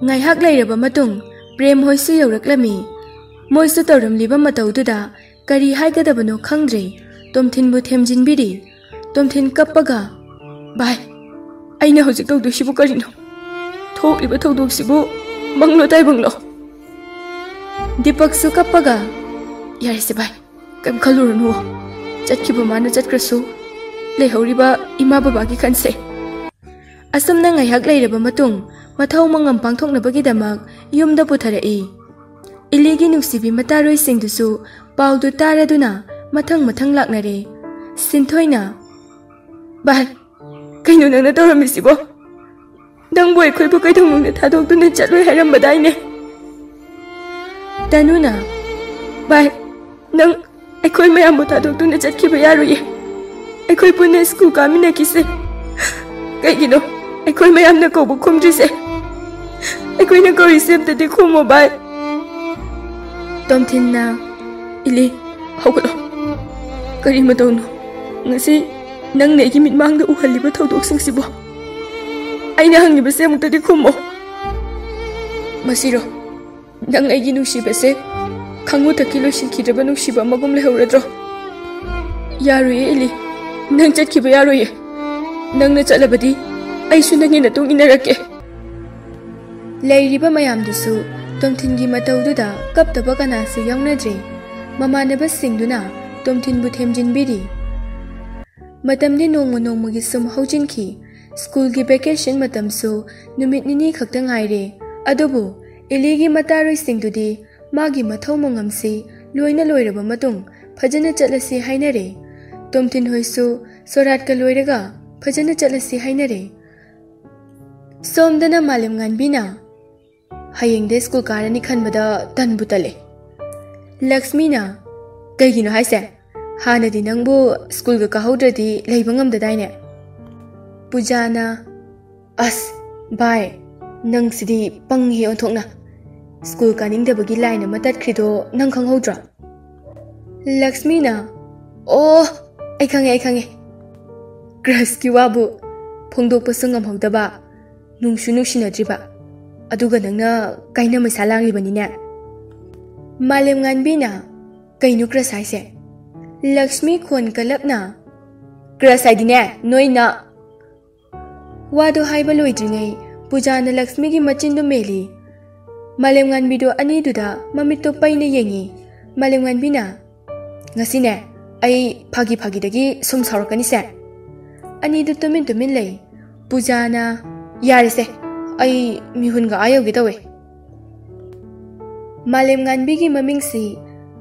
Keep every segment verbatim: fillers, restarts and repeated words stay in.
ꯉꯥꯏꯍꯥꯛ ꯂꯩꯔꯕ ꯃꯇꯨꯡ ꯄ꯭ꯔꯦꯝ ꯍꯣꯏꯁꯨ ꯌꯧꯔꯛꯂꯝꯃꯤ꯫ ꯃꯣꯏꯁꯨ ꯇꯧꯔꯝꯂꯤꯕ ꯃꯇꯧꯗꯨꯗ ꯀꯔꯤ ꯍꯥꯏꯒꯗꯕꯅꯣ ꯈꯪꯗ꯭ꯔꯦ꯫ ꯇꯣꯝꯊꯤꯟꯕꯨ ꯊꯦꯝꯖꯤꯟꯕꯤꯔꯤ꯫ ꯇꯣꯝꯊꯤꯟ ꯀꯞꯄꯒ, "ꯚꯥꯏ, ꯑꯩꯅ ꯍꯧꯖꯤꯛ ꯇꯧꯗꯣꯏꯁꯤꯕꯨ ꯀꯔꯤꯅꯣ? ꯊꯣꯛꯂꯤꯕ ꯊꯧꯗꯣꯛꯁꯤꯕꯨ ꯃꯪꯂꯣ ꯇꯥꯏꯕꯪꯂꯣ?" ꯗꯤꯄꯛꯁꯨ ꯀꯞꯄꯒ, "ꯌꯥꯔꯦꯁꯦ ꯚꯥꯏ, ꯀꯩꯝ ꯈꯜꯂꯨꯔꯅꯨ꯫ ꯆꯠꯈꯤꯕ ꯃꯥꯅ ꯆꯠꯈ꯭ꯔꯁꯨ, ꯂꯩꯍꯧꯔꯤꯕ ꯏꯃꯥ ꯕꯕꯥꯒꯤ ꯈꯟꯁꯦ꯫" ꯑꯁꯨꯝꯅ ꯉꯥꯏꯍꯥꯛ ꯂꯩꯔꯕ ꯃꯇꯨꯡ ꯃꯊꯧ ꯃꯉꯝ ꯄꯥꯡꯊꯣꯛꯅꯕꯒꯤꯗꯃꯛ ꯌꯨꯝꯗ ꯄꯨꯊꯔꯛꯏ꯫ ꯏꯂꯤꯒꯤ ꯅꯨꯡꯁꯤꯕꯤ ꯃꯇꯥꯔꯣꯏꯁꯤꯡꯗꯨꯁꯨ ꯄꯥꯎꯗꯨ ꯇꯥꯔꯗꯨꯅ ꯃꯊꯪ ꯃꯊꯪ ꯂꯥꯛꯅꯔꯦ꯫ ꯁꯤꯟꯊꯣꯏꯅ, "ꯚꯥꯏ, ꯀꯩꯅꯣ ꯅꯪꯅ ꯇꯧꯔꯝꯃꯤꯁꯤꯕꯣ? ꯅꯪꯕꯨ ꯑꯩꯈꯣꯏꯕꯨ ꯀꯩꯗꯧꯅꯨꯡꯗ ꯊꯥꯗꯣꯛꯇꯨꯅ ꯆꯠꯂꯣꯏ ꯍꯥꯏꯔꯝꯕꯗꯥꯏꯅꯦ?" ꯇꯅꯨꯅ, "ꯚꯥꯏ, ꯅꯪ ꯑꯩꯈꯣꯏ ꯃꯌꯥꯝꯕꯨ ꯊꯥꯗꯣꯛꯇꯨꯅ ꯆꯠꯈꯤꯕ ꯌꯥꯔꯣꯏꯌꯦ꯫ ꯑꯩꯈꯣꯏ ꯄꯨꯟꯅ ꯁ꯭ꯀꯨꯜ ꯀꯥꯃꯤꯟꯅꯈꯤꯁꯦ꯫ ꯀꯩꯒꯤꯅꯣ ꯑꯩꯈꯣꯏ ꯃꯌꯥꯝꯅ ꯀꯧꯕ ꯈꯨꯝꯗ꯭ꯔꯤꯁꯦ? ꯑꯩꯈꯣꯏꯅ ꯀꯧꯔꯤꯁꯦ ꯑꯝꯇꯗꯤ ꯈꯨꯝꯃꯣ ꯚꯥꯏ꯫" ꯇꯣꯝꯊꯤꯟꯅ, "ꯏꯂꯤ, ꯍꯧꯒꯠꯂꯣ꯫ ꯀꯔꯤ ꯃꯇꯧꯅꯣ? ꯉꯁꯤ ꯅꯪꯅ ꯑꯩꯒꯤ ꯃꯤꯠꯃꯥꯡꯗ ꯎꯍꯜꯂꯤꯕ ꯊꯧꯗꯣꯛꯁꯤꯡꯁꯤꯕꯣ? ꯑꯩꯅ ꯍꯪꯂꯤꯕꯁꯦ ꯑꯃꯨꯛꯇꯗꯤ ꯈꯨꯝꯃꯣ꯫" "ꯃꯁꯤꯔꯣ? ꯅꯪ ꯑꯩꯒꯤ ꯅꯨꯡꯁꯤꯕꯁꯦ ꯈꯪꯉꯨ ꯊꯛꯀꯤ ꯂꯣꯏꯁꯤꯟꯈꯤꯗ꯭ꯔꯕ ꯅꯨꯡꯁꯤꯕ ꯑꯃꯒꯨꯝ ꯂꯩꯍꯧꯔꯗ꯭ꯔꯣ? ꯌꯥꯔꯣꯏꯌꯦ ꯏꯂꯤ, ꯅꯪ ꯆꯠꯈꯤꯕ ꯌꯥꯔꯣꯏꯌꯦ꯫ ꯅꯪꯅ ꯆꯠꯂꯕꯗꯤ ꯑꯩꯁꯨ ꯅꯪꯒꯤ ꯃꯇꯨꯡ ꯏꯟꯅꯔꯛꯀꯦ꯫" ꯂꯩꯔꯤꯕ ꯃꯌꯥꯝꯗꯨꯁꯨ ꯇꯣꯝꯊꯤꯟꯒꯤ ꯃꯇꯧꯗꯨꯗ ꯀꯞꯇꯕ ꯀꯅꯥꯁꯨ ꯌꯥꯎꯅꯗ꯭ꯔꯦ꯫ ꯃꯃꯥꯟꯅꯕꯁꯤꯡꯗꯨꯅ ꯇꯣꯝꯊꯤꯟꯕꯨ ꯊꯦꯝꯖꯤꯟꯕꯤꯔꯤ꯫ ꯃꯇꯝꯗꯤ ꯅꯣꯡꯃ ꯅꯣꯡꯃꯒꯤ ꯁꯨꯝ ꯍꯧꯖꯤꯟꯈꯤ꯫ ꯁ꯭ꯀꯨꯜꯒꯤ ꯚꯦꯀꯦꯁꯟ ꯃꯇꯝꯁꯨ ꯅꯨꯃꯤꯠ ꯅꯤꯅꯤ ꯈꯛꯇ ꯉꯥꯏꯔꯦ꯫ ꯑꯗꯨꯕꯨ ꯏꯂꯤꯒꯤ ꯃꯇꯥꯔꯣꯏꯁꯤꯡꯗꯨꯗꯤ ꯃꯥꯒꯤ ꯃꯊꯧ ꯃꯉꯝꯁꯤ ꯂꯣꯏꯅ ꯂꯣꯏꯔꯕ ꯃꯇꯨꯡ ꯐꯖꯅ ꯆꯠꯂꯁꯤ ꯍꯥꯏꯅꯔꯦ꯫ ꯇꯣꯝꯊꯤꯟ ꯍꯣꯏꯁꯨ ꯁꯣꯔꯥꯠꯀ ꯂꯣꯏꯔꯒ ꯐꯖꯅ ꯆꯠꯂꯁꯤ ꯍꯥꯏꯅꯔꯦ꯫ ꯁꯣꯝꯗꯅ ꯃꯥꯂꯦꯝ ꯉꯥꯟꯕꯤꯅ, "ꯍꯌꯦꯡꯗꯩ ꯁ꯭ꯀꯨꯜ ꯀꯥꯔꯅꯤ ꯈꯟꯕꯗ ꯇꯟꯕꯨ ꯇꯜꯂꯦ꯫" ꯂꯛꯁꯃꯤꯅ, "ꯀꯩꯒꯤꯅꯣ ꯍꯥꯏꯁꯦ? ꯍꯥꯟꯅꯗꯤ ꯅꯪꯕꯨ ꯁ꯭ꯀꯨꯜꯒ ꯀꯥꯍꯧꯗ꯭ꯔꯗꯤ ꯂꯩꯕ ꯉꯝꯗꯗꯥꯏꯅꯦ?" ꯄꯨꯖꯥꯅ, "ꯑꯁ, ꯚꯥꯏ, ꯅꯪꯁꯤꯗꯤ ꯄꯪꯉꯤꯍꯦ ꯑꯣꯟꯊꯣꯛꯅ꯫ ꯁ꯭ꯀꯨꯜ ꯀꯥꯅꯤꯡꯗꯕꯒꯤ ꯂꯥꯏꯟ ꯑꯃ ꯇꯠꯈ꯭ꯔꯤꯗꯣ ꯅꯪ ꯈꯪꯍꯧꯗ꯭ꯔꯣ?" ꯂꯛꯁꯃꯤꯅ, "ꯑꯣ, ꯑꯩ ꯈꯪꯉꯦ, ꯑꯩ ꯈꯪꯉꯦ꯫ ꯀ꯭ꯔꯁꯀꯤ ꯋꯥꯕꯨ ꯐꯣꯡꯗꯣꯛꯄꯁꯨ ꯉꯝꯍꯧꯗꯕ, ꯅꯨꯡꯁꯨ ꯅꯨꯡꯁꯤꯅꯗ꯭ꯔꯤꯕ꯫ ꯑꯗꯨꯒ ꯅꯪꯅ ꯀꯥꯏꯅ ꯃꯩꯁꯥ ꯂꯥꯡꯂꯤꯕꯅꯤꯅꯦ꯫ ꯃꯥꯂꯦꯝꯉꯥꯟꯕꯤꯅ, "ꯀꯩꯅꯣ crush ꯍꯥꯏꯁꯦ?" ꯂꯛꯁꯃꯤ ꯈꯣꯟ ꯀꯜꯂꯞꯅ, "Crush ꯍꯥꯏꯗꯤꯅꯦ, ꯅꯣꯏꯅ"꯫ ꯋꯥꯗꯣ ꯍꯥꯏꯕ ꯂꯣꯏꯗ꯭ꯔꯤꯉꯩ ꯄꯨꯖꯥꯅ ꯂꯛꯁꯃꯤꯒꯤ ꯃꯆꯤꯟꯗꯨ ꯃꯦꯜꯂꯤ꯫ ꯃꯥꯂꯦꯝꯉꯥꯟꯕꯤꯗꯨ ꯑꯅꯤꯗꯨꯗ ꯃꯃꯤꯠꯇꯨ ꯄꯩꯅ ꯌꯦꯡꯉꯤ꯫ ꯃꯥꯂꯦꯝꯉꯥꯟꯕꯤꯅ, "ꯉꯁꯤꯅꯦ, ꯑꯩ ꯐꯥꯒꯤ ꯐꯥꯒꯤꯗꯒꯤ ꯁꯨꯝ ꯁꯥꯎꯔꯛꯀꯅꯤꯁꯦ"꯫ ꯑꯅꯤꯗꯨ ꯇꯨꯃꯤꯟ ꯇꯨꯃꯤꯟ ꯂꯩ꯫ ꯄꯨꯖꯥꯅ, "ꯌꯥꯔꯦꯁꯦ, ꯑꯩ ꯃꯤꯍꯨꯟꯒ ꯑꯥ ꯌꯧꯒꯦ ꯇꯧꯋꯦ"꯫ ꯃꯥꯂꯦꯝꯉꯥꯟꯕꯤꯒꯤ ꯃꯃꯤꯡꯁꯤ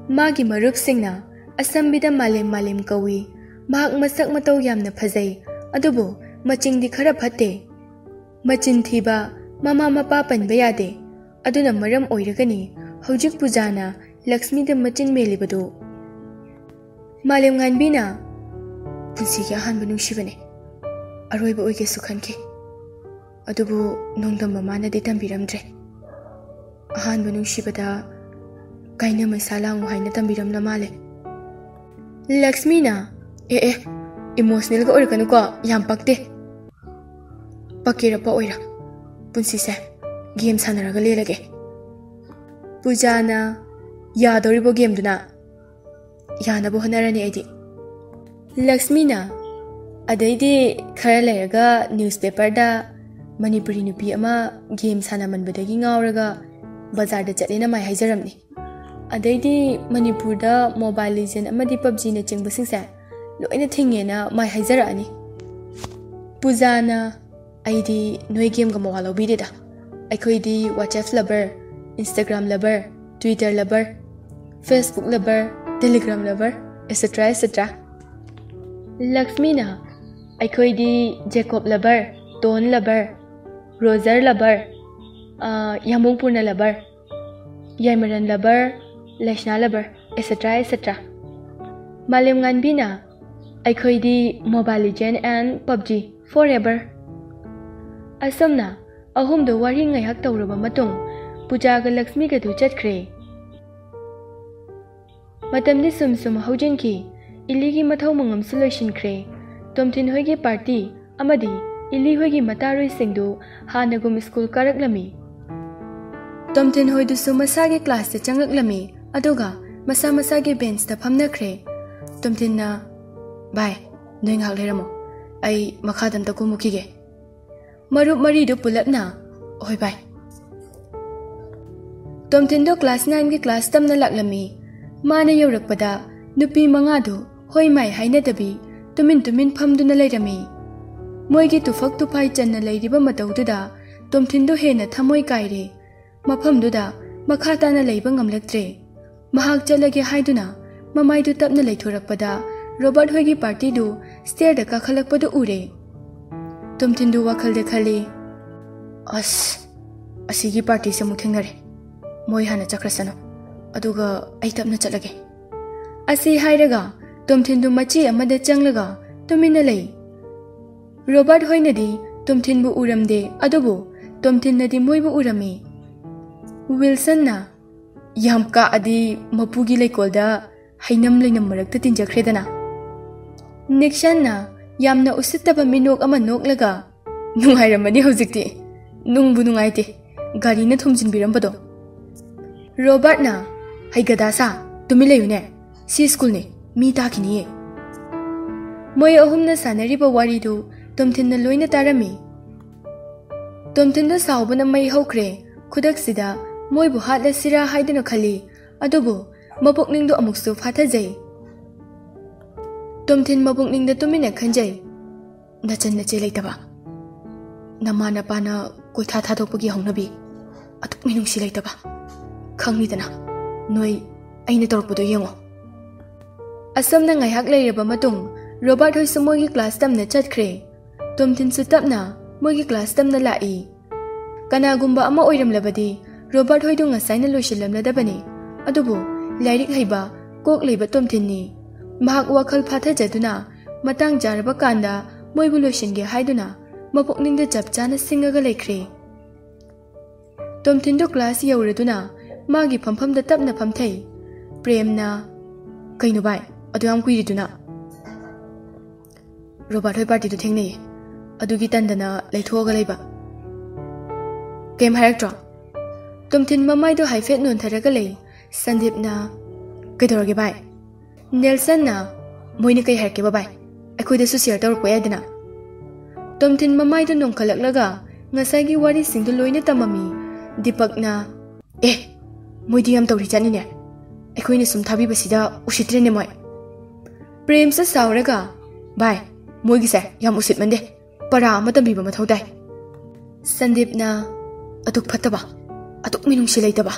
ꯃꯥꯒꯤ ꯃꯔꯨꯞꯁꯤꯡꯅ ꯑꯁꯝꯕꯤꯗ ꯃꯥꯂꯦꯝ ꯃꯥꯂꯦꯝ ꯀꯧꯏ꯫ ꯃꯍꯥꯛ ꯃꯁꯛ ꯃꯇꯧ ꯌꯥꯝꯅ ꯐꯖꯩ, ꯑꯗꯨꯕꯨ ꯃꯆꯤꯡꯗꯤ ꯈꯔ ꯐꯠꯇꯦ꯫ ꯃꯆꯤꯟ ꯊꯤꯕ, ꯃꯃꯥ ꯃꯄꯥ ꯄꯟꯕ ꯌꯥꯗꯦ꯫ ꯑꯗꯨꯅ ꯃꯔꯝ ꯑꯣꯏꯔꯒꯅꯤ ꯍꯧꯖꯤꯛ ꯄꯨꯖꯥꯅ ꯂꯛꯁꯃꯤꯗ ꯃꯆꯤꯟ ꯃꯦꯜꯂꯤꯕꯗꯨ꯫ ꯃꯥꯂꯦꯝꯉꯥꯟꯕꯤꯅ, "ꯄꯨꯟꯁꯤꯒꯤ ꯑꯍꯥꯟꯕ ꯅꯨꯡꯁꯤꯕꯅꯦ, ꯑꯔꯣꯏꯕ ꯑꯣꯏꯒꯦꯁꯨ ꯈꯟꯈꯤ꯫ ꯑꯗꯨꯕꯨ ꯅꯣꯡꯗꯝꯕ ꯃꯥꯅꯗꯤ ꯇꯝꯕꯤꯔꯝꯗ꯭ꯔꯦ꯫ ꯑꯍꯥꯟꯕ ꯅꯨꯡꯁꯤꯕꯗ ꯀꯥꯏꯅ ꯃꯩꯁꯥ ꯂꯥꯡꯉꯨ ꯍꯥꯏꯅ ꯇꯝꯕꯤꯔꯝꯂ ꯃꯥꯜꯂꯦ"꯫ ꯂꯛꯁꯃꯤꯅ, "ꯑꯦ ꯑꯦ, emotionalꯒ ꯑꯣꯏꯔꯛꯀꯅꯨꯀꯣ, ꯌꯥꯝ ꯄꯛꯇꯦ"꯫ "ꯄꯛꯀꯦꯔꯥ ꯄꯛꯑꯣꯏꯔꯥ, ꯄꯨꯟꯁꯤꯁꯦ game ꯁꯥꯟꯅꯔꯒ ꯂꯦꯜꯂꯒꯦ"꯫ ꯄꯨꯖꯥꯅ, "ꯌꯥꯗꯧꯔꯤꯕꯣ gameꯗꯨꯅ?" "ꯌꯥꯅꯕ ꯍꯣꯠꯅꯔꯅꯤ ꯑꯩꯗꯤ"꯫ ꯂꯛꯁꯃꯤꯅ, "ꯑꯗꯩꯗꯤ ꯈꯔ ꯂꯩꯔꯒ newspaperꯗ ꯃꯅꯤꯄꯨꯔꯤ ꯅꯨꯄꯤ ꯑꯃ game ꯁꯥꯟꯅꯃꯟꯕꯗꯒꯤ ꯉꯥꯎꯔꯒ ꯕꯖꯥꯔꯗ ꯆꯠꯂꯦꯅ ꯃꯥꯏ ꯍꯥꯏꯖꯔꯝꯅꯤ꯫ ꯑꯗꯩꯗꯤ ꯃꯅꯤꯄꯨꯔꯗ Mobile Legend ꯑꯃꯗꯤ PUBGꯅꯆꯤꯡꯕꯁꯤꯡꯁꯦ ꯂꯣꯏꯅ ꯊꯤꯡꯉꯦꯅ ꯃꯥꯏ ꯍꯥꯏꯖꯔꯛꯑꯅꯤ"꯫ ꯄꯨꯖꯥꯅ, "ꯑꯩꯗꯤ ꯅꯣꯏ gameꯒ ꯃꯋꯥ ꯂꯧꯕꯤꯗꯦꯗ꯫ ꯑꯩꯈꯣꯏꯗꯤ WhatsApp lover, Instagram lover, Twitter lover, Facebook lover, Telegram lover, etcetera etcetera"꯫ ꯂꯛꯁꯃꯤꯅ, "ꯑꯩꯈꯣꯏꯗꯤ Jacob lover, Tone lover, Roger lover, ꯑ, ꯌꯥꯝꯕꯨꯡ Purna lover, ꯌꯥꯏꯃꯔꯟ lover, ꯂꯩꯁꯅꯥ lover, etcetera etcetera"꯫ ꯃꯥꯂꯦꯝꯉꯥꯟꯕꯤꯅ, "ꯑꯩꯈꯣꯏꯗꯤ Mobile Legend and PUBG forever"꯫ ꯑꯁꯨꯝꯅ ꯑꯍꯨꯝꯗꯨ ꯋꯥꯔꯤ ꯉꯥꯏꯍꯥꯛ ꯇꯧꯔꯕ ꯃꯇꯨꯡ ꯄꯨꯖꯥꯒ ꯂꯛꯁꯃꯤꯒꯗꯨ ꯆꯠꯈ꯭ꯔꯦ꯫ ꯃꯇꯝꯗꯤ ꯁꯨꯝ ꯁꯨꯝ ꯍꯧꯖꯤꯟꯈꯤ꯫ ꯏꯂꯤꯒꯤ ꯃꯊꯧ ꯃꯉꯝꯁꯨ ꯂꯣꯏꯁꯤꯟꯈ꯭ꯔꯦ꯫ ꯇꯣꯝꯊꯤꯟ ꯍꯣꯏꯒꯤ party ꯑꯃꯗꯤ ꯏꯂꯤ ꯍꯣꯏꯒꯤ ꯃꯇꯥꯔꯣꯏꯁꯤꯡꯗꯨ ꯍꯥꯟꯅꯒꯨꯝ ꯁ꯭ꯀꯨꯜ ꯀꯥꯔꯛꯂꯝꯃꯤ꯫ ꯇꯣꯝꯊꯤꯟ ꯍꯣꯏꯗꯨꯁꯨ ꯃꯁꯥꯒꯤ ꯀ꯭ꯂꯥꯁꯇ ꯆꯪꯂꯛꯂꯝꯃꯤ, ꯑꯗꯨꯒ ꯃꯁꯥ ꯃꯁꯥꯒꯤ ꯕꯦꯟꯁꯇ ꯐꯝꯅꯈ꯭ꯔꯦ꯫ ꯇꯣꯝꯊꯤꯟꯅ, "ꯚꯥꯏ, ꯅꯣꯏ ꯉꯥꯏꯍꯥꯛ ꯂꯩꯔꯝꯃꯣ, ꯑꯩ ꯃꯈꯥꯗ ꯑꯝꯇ ꯀꯨꯝꯃꯨꯈꯤꯒꯦ"꯫ ꯃꯔꯨꯞ ꯃꯔꯤꯗꯨ ꯄꯨꯂꯞꯅ, "ꯍꯣꯏ ꯚꯥꯏ"꯫ ꯇꯣꯝꯊꯤꯟꯗꯣ ꯀ꯭ꯂꯥꯁ ꯅꯥꯏꯟꯒꯤ ꯀ꯭ꯂꯥꯁ ꯇꯝꯅ ꯂꯥꯛꯂꯝꯃꯤ꯫ ꯃꯥꯅ ꯌꯧꯔꯛꯄꯗ ꯅꯨꯄꯤ ꯃꯉꯥꯗꯨ ꯍꯣꯏ ꯃꯥꯏ ꯍꯥꯏꯅꯗꯕꯤ ꯇꯨꯃꯤꯟ ꯇꯨꯃꯤꯟ ꯐꯝꯗꯨꯅ ꯂꯩꯔꯝꯃꯤ꯫ ꯃꯣꯏꯒꯤ ꯇꯨꯐꯛ ꯇꯨꯐꯥꯏ ꯆꯟꯅ ꯂꯩꯔꯤꯕ ꯃꯇꯧꯗꯨꯗ ꯇꯣꯝꯊꯤꯟꯗꯣ ꯍꯦꯟꯅ ꯊꯃꯣꯏ ꯀꯥꯏꯔꯦ꯫ ꯃꯐꯝꯗꯨꯗ ꯃꯈꯥ ꯇꯥꯅ ꯂꯩꯕ ꯉꯝꯂꯛꯇ꯭ꯔꯦ꯫ ꯃꯍꯥꯛ ꯆꯠꯂꯒꯦ ꯍꯥꯏꯗꯨꯅ ꯃꯃꯥꯏꯗꯨ ꯇꯞꯅ ꯂꯩꯊꯣꯔꯛꯄꯗ ꯔꯣꯕꯥꯔꯠ ꯍꯣꯏꯒꯤ ꯄꯥꯔꯇꯤꯗꯨ ꯁ꯭ꯇꯦꯌꯔꯗ ꯀꯥꯈꯠꯂꯛꯄꯗꯨ ꯎꯔꯦ꯫ ꯇꯣꯝꯊꯤꯟꯗꯨ ꯋꯥꯈꯜꯗ ꯈꯜꯂꯤ, "ꯑꯁ, ꯑꯁꯤꯒꯤ ꯄꯥꯔꯇꯤꯁꯦ ꯑꯃꯨꯛ ꯊꯦꯡꯅꯔꯦ꯫ ꯃꯣꯏ ꯍꯥꯟꯅ ꯆꯠꯈ꯭ꯔꯁꯅꯨ, ꯑꯗꯨꯒ ꯑꯩ ꯇꯞꯅ ꯆꯠꯂꯒꯦ"꯫ ꯑꯁꯤ ꯍꯥꯏꯔꯒ ꯇꯣꯝꯊꯤꯟꯗꯨ ꯃꯆꯤ ꯑꯃꯗ ꯆꯪꯂꯒ ꯇꯨꯃꯤꯟꯅ ꯂꯩ꯫ ꯔꯣꯕꯥꯔꯠ ꯍꯣꯏꯅꯗꯤ ꯇꯣꯝꯊꯤꯟꯕꯨ ꯎꯔꯝꯗꯦ, ꯑꯗꯨꯕꯨ ꯇꯣꯝꯊꯤꯟꯅꯗꯤ ꯃꯣꯏꯕꯨ ꯎꯔꯝꯃꯤ꯫ ꯋꯤꯜꯁꯟꯅ, "ꯌꯥꯝ ꯀꯥꯛꯑꯗꯤ ꯃꯄꯨꯒꯤ ꯂꯩꯀꯣꯜꯗ ꯍꯩꯅꯝ ꯂꯩꯅꯝ ꯃꯔꯛꯇ ꯇꯤꯟꯖꯈ꯭ꯔꯦꯗꯅ"꯫ ꯅꯤꯛꯁꯟꯅ ꯌꯥꯝꯅ ꯎꯁꯤꯠꯇꯕ ꯃꯤꯅꯣꯛ ꯑꯃ ꯅꯣꯛꯂꯒ, "ꯅꯨꯡꯉꯥꯏꯔꯝꯃꯅꯤ ꯍꯧꯖꯤꯛꯇꯤ꯫ ꯅꯨꯡꯕꯨ ꯅꯨꯡꯉꯥꯏꯇꯦ, ꯒꯥꯔꯤꯅ ꯊꯣꯝꯖꯤꯟꯕꯤꯔꯝꯕꯗꯣ"꯫ ꯔꯣꯕꯥꯔꯠꯅ, "ꯍꯩꯒꯗꯥ ꯁꯥ, ꯇꯨꯃꯤꯟ ꯂꯩꯌꯨꯅꯦ, ꯁꯤ ꯁ꯭ꯀꯨꯜꯅꯤ, ꯃꯤ ꯇꯥꯈꯤꯅꯤꯌꯦ"꯫ ꯃꯣꯏ ꯑꯍꯨꯝꯅ ꯁꯥꯟꯅꯔꯤꯕ ꯋꯥꯔꯤꯗꯨ ꯇꯣꯝꯊꯤꯟꯅ ꯂꯣꯏꯅ ꯇꯥꯔꯝꯃꯤ꯫ ꯇꯣꯝꯊꯤꯟꯗꯨ ꯁꯥꯎꯕꯅ ꯃꯩ ꯍꯧꯈ꯭ꯔꯦ꯫ ꯈꯨꯗꯛꯁꯤꯗ ꯃꯣꯏꯕꯨ ꯍꯥꯠꯂꯁꯤꯔꯥ ꯍꯥꯏꯗꯨꯅ ꯈꯜꯂꯤ, ꯑꯗꯨꯕꯨ ꯃꯄꯨꯛꯅꯤꯡꯗꯨ ꯑꯃꯨꯛꯁꯨ ꯐꯥꯊꯖꯩ꯫ ꯇꯣꯝꯊꯤꯟ ꯃꯄꯨꯛꯅꯤꯡꯗ ꯇꯨꯃꯤꯟꯅ ꯈꯟꯖꯩ, "ꯅꯆꯟ ꯅꯆꯦ ꯂꯩꯇꯕ, ꯅꯃꯥ ꯅꯄꯥꯅ ꯀꯣꯏꯊꯥ ꯊꯥꯗꯣꯛꯄꯒꯤ ꯍꯧꯅꯕꯤ, ꯑꯗꯨꯛ ꯃꯤꯅꯨꯡꯁꯤ ꯂꯩꯇꯕ, ꯈꯪꯂꯤꯗꯅ ꯅꯣꯏ ꯑꯩꯅ ꯇꯧꯔꯛꯄꯗꯣ ꯌꯦꯡꯉꯣ"꯫ ꯑꯁꯨꯝꯅ ꯉꯥꯏꯍꯥꯛ ꯂꯩꯔꯕ ꯃꯇꯨꯡ ꯔꯣꯕꯥꯔꯠ ꯍꯣꯏꯁꯨ ꯃꯣꯏꯒꯤ ꯀ꯭ꯂꯥꯁ ꯇꯝꯅ ꯆꯠꯈ꯭ꯔꯦ꯫ ꯇꯣꯝꯊꯤꯟꯁꯨ ꯇꯞꯅ ꯃꯣꯏꯒꯤ ꯀ꯭ꯂꯥꯁ ꯇꯝꯅ ꯂꯥꯛꯏ꯫ ꯀꯅꯥꯒꯨꯝꯕ ꯑꯃ ꯑꯣꯏꯔꯝꯂꯕꯗꯤ ꯔꯣꯕꯥꯔꯠ ꯍꯣꯏꯗꯨ ꯉꯁꯥꯏꯅ ꯂꯣꯏꯁꯤꯜꯂꯝꯂꯗꯕꯅꯤ꯫ ꯑꯗꯨꯕꯨ ꯂꯥꯏꯔꯤꯛ ꯍꯩꯕ, ꯀꯣꯛ ꯂꯩꯕ ꯇꯣꯝꯊꯤꯟꯅꯤ꯫ ꯃꯍꯥꯛ ꯋꯥꯈꯜ ꯐꯥꯊꯖꯗꯨꯅ ꯃꯇꯥꯡ ꯆꯥꯔꯕ ꯀꯥꯟꯗ ꯃꯣꯏꯕꯨ ꯂꯣꯏꯁꯤꯟꯒꯦ ꯍꯥꯏꯗꯨꯅ ꯃꯄꯨꯛꯅꯤꯡꯗ ꯆꯞ ꯆꯥꯅ ꯁꯤꯡꯉꯒ ꯂꯩꯈ꯭ꯔꯦ꯫ ꯇꯣꯝꯊꯤꯟꯗꯨ ꯀ꯭ꯂꯥꯁ ꯌꯧꯔꯗꯨꯅ ꯃꯥꯒꯤ ꯐꯝꯐꯝꯗ ꯇꯞꯅ ꯐꯝꯊꯩ꯫ ꯄ꯭ꯔꯦꯝꯅ, "ꯀꯩꯅꯣ ꯚꯥꯏ, ꯑꯗꯨ ꯌꯥꯝ ꯀꯨꯏꯔꯤꯗꯨꯅ?" "ꯔꯣꯕꯥꯔꯠ ꯍꯣꯏ ꯄꯥꯔꯇꯤꯗꯨ ꯊꯦꯡꯅꯩꯌꯦ, ꯑꯗꯨꯒꯤ ꯇꯟꯗꯅ ꯂꯩꯊꯣꯛꯑꯒ ꯂꯩꯕ"꯫ "ꯀꯩꯝ ꯍꯥꯏꯔꯛꯇ꯭ꯔꯣ?" ꯇꯣꯝꯊꯤꯟ ꯃꯃꯥꯏꯗꯣ ꯍꯥꯏꯐꯦꯠ ꯅꯣꯟꯊꯔꯒ ꯂꯩ꯫ ꯁꯟꯗꯤꯞꯅ, "ꯀꯩꯗꯧꯔꯒꯦ ꯚꯥꯏ?" ꯅꯦꯜꯁꯟꯅ, "ꯃꯣꯏꯅ ꯀꯩ ꯍꯥꯏꯔꯛꯀꯦꯕ ꯚꯥꯏ? ꯑꯩꯈꯣꯏꯗꯁꯨ ꯁꯤꯌꯔ ꯇꯧꯔꯛꯄ ꯌꯥꯏꯗꯅ?" ꯇꯣꯝꯊꯤꯟ ꯃꯃꯥꯏꯗꯣ ꯅꯣꯡꯈꯠꯂꯛꯂꯒ ꯉꯁꯥꯏꯒꯤ ꯋꯥꯔꯤꯁꯤꯡꯗꯣ ꯂꯣꯏꯅ ꯇꯝꯃꯝꯃꯤ꯫ ꯗꯤꯄꯛꯅ, "ꯑꯦ, ꯃꯣꯏꯗꯤ ꯌꯥꯝ ꯇꯧꯔꯤ ꯆꯠꯅꯤꯅꯦ꯫ ꯑꯩꯈꯣꯏꯅ ꯁꯨꯝ ꯊꯥꯕꯤꯕꯁꯤꯗ ꯎꯁꯤꯠꯇ꯭ꯔꯦꯅꯦ ꯃꯣꯏ꯫" ꯄ꯭ꯔꯦꯝꯁꯨ ꯁꯥꯎꯔꯒ, "ꯚꯥꯏ, ꯃꯣꯏꯒꯤꯁꯦ ꯌꯥꯝ ꯎꯁꯤꯠꯃꯟꯗꯦ꯫ ꯄꯔꯥ ꯑꯃ ꯇꯝꯕꯤꯕ ꯃꯊꯧ ꯇꯥꯏ꯫" ꯁꯟꯗꯤꯞꯅ, "ꯑꯗꯨꯛ ꯐꯠꯇꯕ, ꯑꯗꯨꯛ ꯃꯤꯅꯨꯡꯁꯤ ꯂꯩꯇꯕ꯫"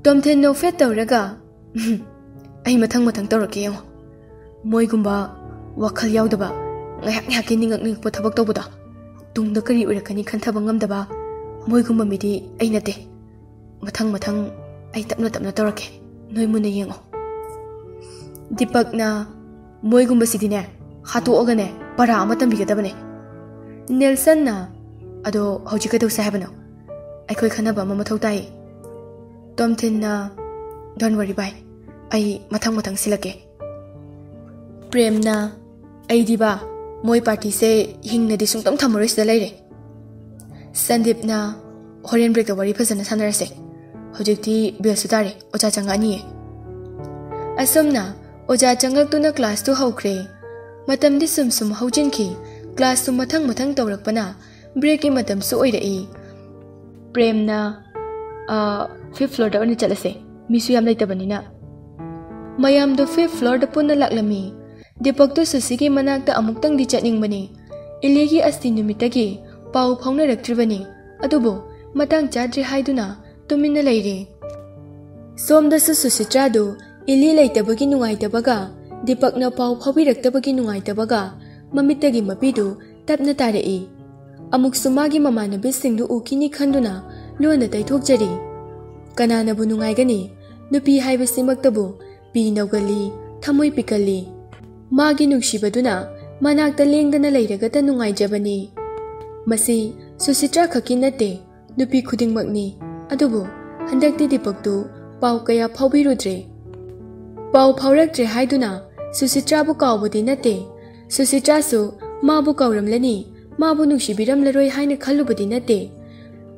ꯇꯣꯝꯊꯤꯟ ꯅꯣꯛꯐꯦꯠ ꯇꯧꯔꯒ, "ꯎꯝ, ꯑꯩ ꯃꯊꯪ ꯃꯊꯪ ꯇꯧꯔꯛꯀꯦ ꯌꯦꯡꯉꯣ꯫ ꯃꯣꯏꯒꯨꯝꯕ ꯋꯥꯈꯜ ꯌꯥꯎꯗꯕ, ꯉꯥꯏꯍꯥꯛ ꯉꯥꯏꯍꯥꯛꯀꯤ ꯅꯤꯡꯉꯛ ꯅꯤꯡꯉꯛꯄ ꯊꯕꯛ ꯇꯧꯕꯗꯣ, ꯇꯨꯡꯗ ꯀꯔꯤ ꯑꯣꯏꯔꯛꯀꯅꯤ ꯈꯟꯊꯕ ꯉꯝꯗꯕ, ꯃꯣꯏꯒꯨꯝꯕ ꯃꯤꯗꯤ ꯑꯩ ꯅꯠꯇꯦ꯫ ꯃꯊꯪ ꯃꯊꯪ ꯑꯩ ꯇꯞꯅ ꯇꯞꯅ ꯇꯧꯔꯛꯀꯦ, ꯅꯣꯏ ꯃꯨꯟꯅ ꯌꯦꯡꯉꯣ꯫" ꯗꯤꯄꯛꯅ, "ꯃꯣꯏꯒꯨꯝꯕꯁꯤꯗꯤꯅꯦ, ꯍꯥꯠꯇꯣꯛꯑꯒꯅꯦ ꯄꯔꯥ ꯑꯃ ꯇꯝꯕꯤꯒꯗꯕꯅꯦ꯫" ꯅꯦꯜꯁꯟꯅ, "ꯑꯗꯣ ꯍꯧꯖꯤꯛ ꯀꯩꯗꯧꯁꯦ ꯍꯥꯏꯕꯅꯣ? ꯑꯩꯈꯣꯏ ꯈꯟꯅꯕ ꯑꯃ ꯃꯊꯧ ꯇꯥꯏ꯫" ꯇꯣꯝꯊꯤꯟꯅ, "Don't worry ꯚꯥꯏ, ꯑꯩ ꯃꯊꯪ ꯃꯊꯪ ꯁꯤꯜꯂꯛꯀꯦ꯫" ꯄ꯭ꯔꯦꯝꯅ, "ꯑꯩꯗꯤ ꯕꯥ, ꯃꯣꯏ ꯄꯥꯔꯇꯤꯁꯦ ꯍꯤꯡꯅꯗꯤ ꯁꯨꯡꯇꯝ ꯊꯝꯃꯔꯣꯏ ꯁꯤꯗ ꯂꯩꯔꯦ꯫" ꯁꯟꯗꯤꯞꯅ, "ꯍꯣꯔꯦꯟ ꯕ꯭ꯔꯦꯛꯇ ꯋꯥꯔꯤ ꯐꯖꯅ ꯁꯥꯟꯅꯔꯁꯦ꯫ ꯍꯧꯖꯤꯛꯇꯤ ꯕꯦꯜꯁꯨ ꯇꯥꯔꯦ, ꯑꯣꯖꯥ ꯆꯪꯉꯛꯑꯅꯤꯌꯦ꯫" ꯑꯁꯨꯝꯅ ꯑꯣꯖꯥ ꯆꯪꯂꯛꯇꯨꯅ ꯀ꯭ꯂꯥꯁꯇꯨ ꯍꯧꯈ꯭ꯔꯦ꯫ ꯃꯇꯝꯗꯤ ꯁꯨꯝ ꯁꯨꯝ ꯍꯧꯖꯤꯟꯈꯤ꯫ ꯀ꯭ꯂꯥꯁꯇꯨ ꯃꯊꯪ ꯃꯊꯪ ꯇꯧꯔꯛꯄꯅ ꯕ꯭ꯔꯦꯛꯀꯤ ꯃꯇꯝꯁꯨ ꯑꯣꯏꯔꯛꯏ꯫ ꯄ꯭ꯔꯦꯝꯅ, "ꯑ, ꯐꯤꯐ ꯐ꯭ꯂꯣꯔꯗ ꯑꯣꯏꯅ ꯆꯠꯂꯁꯦ, ꯃꯤꯁꯨ ꯌꯥꯝ ꯂꯩꯇꯕꯅꯤꯅ꯫" ꯃꯌꯥꯝꯗꯣ ꯐꯤꯐ ꯐ꯭ꯂꯣꯔꯗ ꯄꯨꯟꯅ ꯂꯥꯛꯂꯝꯃꯤ꯫ ꯗꯤꯄꯛꯇꯨ ꯁꯨꯁꯤꯒꯤ ꯃꯅꯥꯛꯇ ꯑꯃꯨꯛꯇꯪꯗꯤ ꯆꯠꯅꯤꯡꯕꯅꯤ꯫ ꯏꯂꯤꯒꯤ ꯑꯁꯇꯤ ꯅꯨꯃꯤꯠꯇꯒꯤ ꯄꯥꯎ ꯐꯥꯎꯅꯔꯛꯇ꯭ꯔꯤꯕꯅꯤ꯫ ꯑꯗꯨꯕꯨ ꯃꯇꯥꯡ ꯆꯥꯗ꯭ꯔꯤ ꯍꯥꯏꯗꯨꯅ ꯇꯨꯃꯤꯟꯅ ꯂꯩꯔꯦ꯫ ꯁꯣꯝꯗꯁꯨ ꯁꯨꯁꯤꯇ꯭ꯔꯥꯗꯨ ꯏꯂꯤ ꯂꯩꯇꯕꯒꯤ ꯅꯨꯡꯉꯥꯏꯇꯕꯒ, ꯗꯤꯄꯛꯅ ꯄꯥꯎ ꯐꯥꯎꯕꯤꯔꯛꯇꯕꯒꯤ ꯅꯨꯡꯉꯥꯏꯇꯕꯒ ꯃꯃꯤꯠꯇꯒꯤ ꯃꯄꯤꯗꯨ ꯇꯞꯅ ꯇꯥꯔꯛꯏ꯫ ꯑꯃꯨꯛꯁꯨ ꯃꯥꯒꯤ ꯃꯃꯥꯟꯅꯕꯤꯁꯤꯡꯗꯨ ꯎꯈꯤꯅꯤ ꯈꯟꯗꯨꯅ ꯂꯣꯟꯅ ꯇꯩꯊꯣꯛꯆꯔꯤ꯫ ꯀꯅꯥꯅꯕꯨ ꯅꯨꯡꯉꯥꯏꯒꯅꯤ? ꯅꯨꯄꯤ ꯍꯥꯏꯕꯁꯤꯃꯛꯇꯕꯨ ꯄꯤ ꯅꯧꯒꯜꯂꯤ, ꯊꯃꯣꯏ ꯄꯤꯛꯀꯜꯂꯤ꯫ ꯃꯥꯒꯤ ꯅꯨꯡꯁꯤꯕꯗꯨꯅ ꯃꯅꯥꯛꯇ ꯂꯦꯡꯗꯅ ꯂꯩꯔꯒꯇ ꯅꯨꯡꯉꯥꯏꯖꯕꯅꯤ꯫ ꯃꯁꯤ ꯁꯨꯁꯤꯇ꯭ꯔꯥ ꯈꯛꯀꯤ ꯅꯠꯇꯦ, ꯅꯨꯄꯤ ꯈꯨꯗꯤꯡꯃꯛꯅꯤ꯫ ꯑꯗꯨꯕꯨ ꯍꯟꯗꯛꯇꯤ ꯗꯤꯄꯛꯇꯨ ꯄꯥꯎ ꯀꯌꯥ ꯐꯥꯎꯕꯤꯔꯨꯗ꯭ꯔꯦ꯫ ꯄꯥꯎ ꯐꯥꯎꯔꯛꯇ꯭ꯔꯦ ꯍꯥꯏꯗꯨꯅ ꯁꯨꯁꯤꯇ꯭ꯔꯥꯕꯨ ꯀꯥꯎꯕꯗꯤ ꯅꯠꯇꯦ꯫ ꯁꯨꯁꯤꯇ꯭ꯔꯥꯁꯨ ꯃꯥꯕꯨ ꯀꯥꯎꯔꯝꯂꯅꯤ, ꯃꯥꯕꯨ ꯅꯨꯡꯁꯤꯕꯤꯔꯝꯂꯔꯣꯏ ꯍꯥꯏꯅ ꯈꯜꯂꯨꯕꯗꯤ ꯅꯠꯇꯦ꯫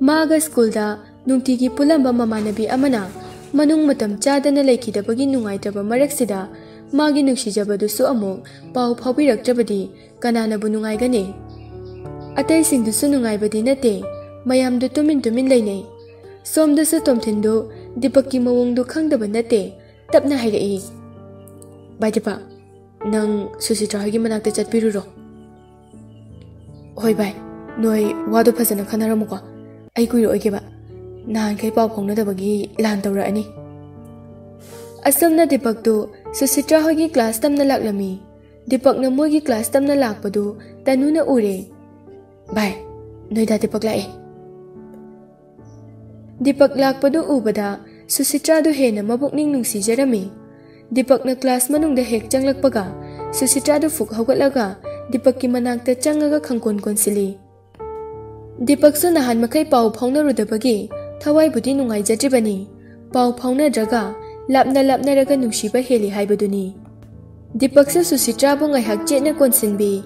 ꯃꯥꯒ ꯁ꯭ꯀꯨꯜꯗ ꯅꯨꯡꯇꯤꯒꯤ ꯄꯨꯜꯂꯝꯕ ꯃꯃꯥꯟꯅꯕꯤ ꯑꯃꯅ ꯃꯅꯨꯡ ꯃꯇꯝ ꯆꯥꯗꯅ ꯂꯩꯈꯤꯗꯕꯒꯤ ꯅꯨꯡꯉꯥꯏꯇꯕ ꯃꯔꯛꯁꯤꯗ ꯃꯥꯒꯤ ꯅꯨꯡꯁꯤꯖꯕꯗꯨꯁꯨ ꯑꯃꯨꯛ ꯄꯥꯎ ꯐꯥꯎꯕꯤꯔꯛꯇ꯭ꯔꯕꯗꯤ ꯀꯅꯥꯅꯕꯨ ꯅꯨꯡꯉꯥꯏꯒꯅꯤ? ꯑꯇꯩꯁꯤꯡꯗꯨꯁꯨ ꯅꯨꯡꯉꯥꯏꯕꯗꯤ ꯅꯠꯇꯦ, ꯃꯌꯥꯝꯗꯨ ꯇꯨꯃꯤꯟ ꯇꯨꯃꯤꯟ ꯂꯩꯅꯩ꯫ ꯁꯣꯝꯗꯁꯨ ꯇꯣꯝꯊꯤꯟꯗꯨ ꯗꯤꯄꯛꯀꯤ ꯃꯑꯣꯡꯗꯨ ꯈꯪꯗꯕ ꯅꯠꯇꯦ, ꯇꯞꯅ ꯍꯥꯏꯔꯛꯏ, "ꯚꯥꯏ ꯗꯤꯄꯛ, ꯅꯪ ꯁꯨꯁꯤꯇ꯭ꯔꯥ ꯍꯣꯏꯒꯤ ꯃꯅꯥꯛꯇ ꯆꯠꯄꯤꯔꯨꯔꯣ꯫" "ꯍꯣꯏ ꯚꯥꯏ, ꯅꯣꯏ ꯋꯥꯗꯣ ꯐꯖꯅ ꯈꯟꯅꯔꯝꯃꯨꯀꯣ, ꯑꯩ ꯀꯨꯏꯔꯛꯑꯣꯏꯒꯦꯕ, ꯅꯍꯥꯟꯈꯩ ꯄꯥꯎ ꯐꯥꯎꯅꯗꯕꯒꯤ ꯂꯥꯟ ꯇꯧꯔꯛꯑꯅꯤ꯫" ꯑꯁꯨꯝꯅ ꯗꯤꯄꯛꯇꯨ ꯁꯨꯁꯤꯇ꯭ꯔꯥ ꯍꯣꯏꯒꯤ ꯀ꯭ꯂꯥꯁ ꯇꯝꯅ ꯂꯥꯛꯂꯝꯃꯤ꯫ ꯗꯤꯄꯛꯅ ꯃꯣꯏꯒꯤ ꯀ꯭ꯂꯥꯁ ꯇꯝꯅ ꯂꯥꯛꯄꯗꯨ ꯇꯅꯨꯅ ꯎꯔꯦ꯫ "ꯚꯥꯏ, ꯅꯣꯏꯗꯥ ꯗꯤꯄꯛ ꯂꯥꯛꯑꯦ꯫" ꯗꯤꯄꯛ ꯂꯥꯛꯄꯗꯨ ꯎꯕꯗ ꯁꯨꯁꯤꯇ꯭ꯔꯥꯗꯨ ꯍꯦꯟꯅ ꯃꯄꯨꯛꯅꯤꯡ ꯅꯨꯡꯁꯤꯖꯔꯝꯃꯤ꯫ ꯗꯤꯄꯛꯅ ꯀ꯭ꯂꯥꯁ ꯃꯅꯨꯡꯗ ꯍꯦꯛ ꯆꯪꯂꯛꯄꯒ ꯁꯨꯁꯤꯇ꯭ꯔꯥꯗꯨ ꯐꯨꯛ ꯍꯧꯒꯠꯂꯒ ꯗꯤꯄꯛꯀꯤ ꯃꯅꯥꯛꯇ ꯆꯪꯉꯒ ꯈꯪꯀꯣꯟ ꯀꯣꯟꯁꯤꯜꯂꯤ꯫ ꯗꯤꯄꯛꯁꯨ ꯅꯍꯥꯟ ꯃꯈꯩ ꯄꯥꯎ ꯐꯥꯎꯅꯔꯨꯗꯕꯒꯤ ꯊꯋꯥꯏꯕꯨꯗꯤ ꯅꯨꯡꯉꯥꯏꯖꯗ꯭ꯔꯤꯕꯅꯤ꯫ ꯄꯥꯎ ꯐꯥꯎꯅꯗ꯭ꯔꯒ ꯂꯥꯞꯅ ꯂꯥꯞꯅꯔꯒ ꯅꯨꯡꯁꯤꯕ ꯍꯦꯜꯂꯤ ꯍꯥꯏꯕꯗꯨꯅꯤ꯫ ꯗꯤꯄꯛꯁꯨ ꯁꯨꯁꯤꯇ꯭ꯔꯥꯕꯨ ꯉꯥꯏꯍꯥꯛ ꯆꯦꯠꯅ ꯀꯣꯟꯁꯤꯟꯕꯤ꯫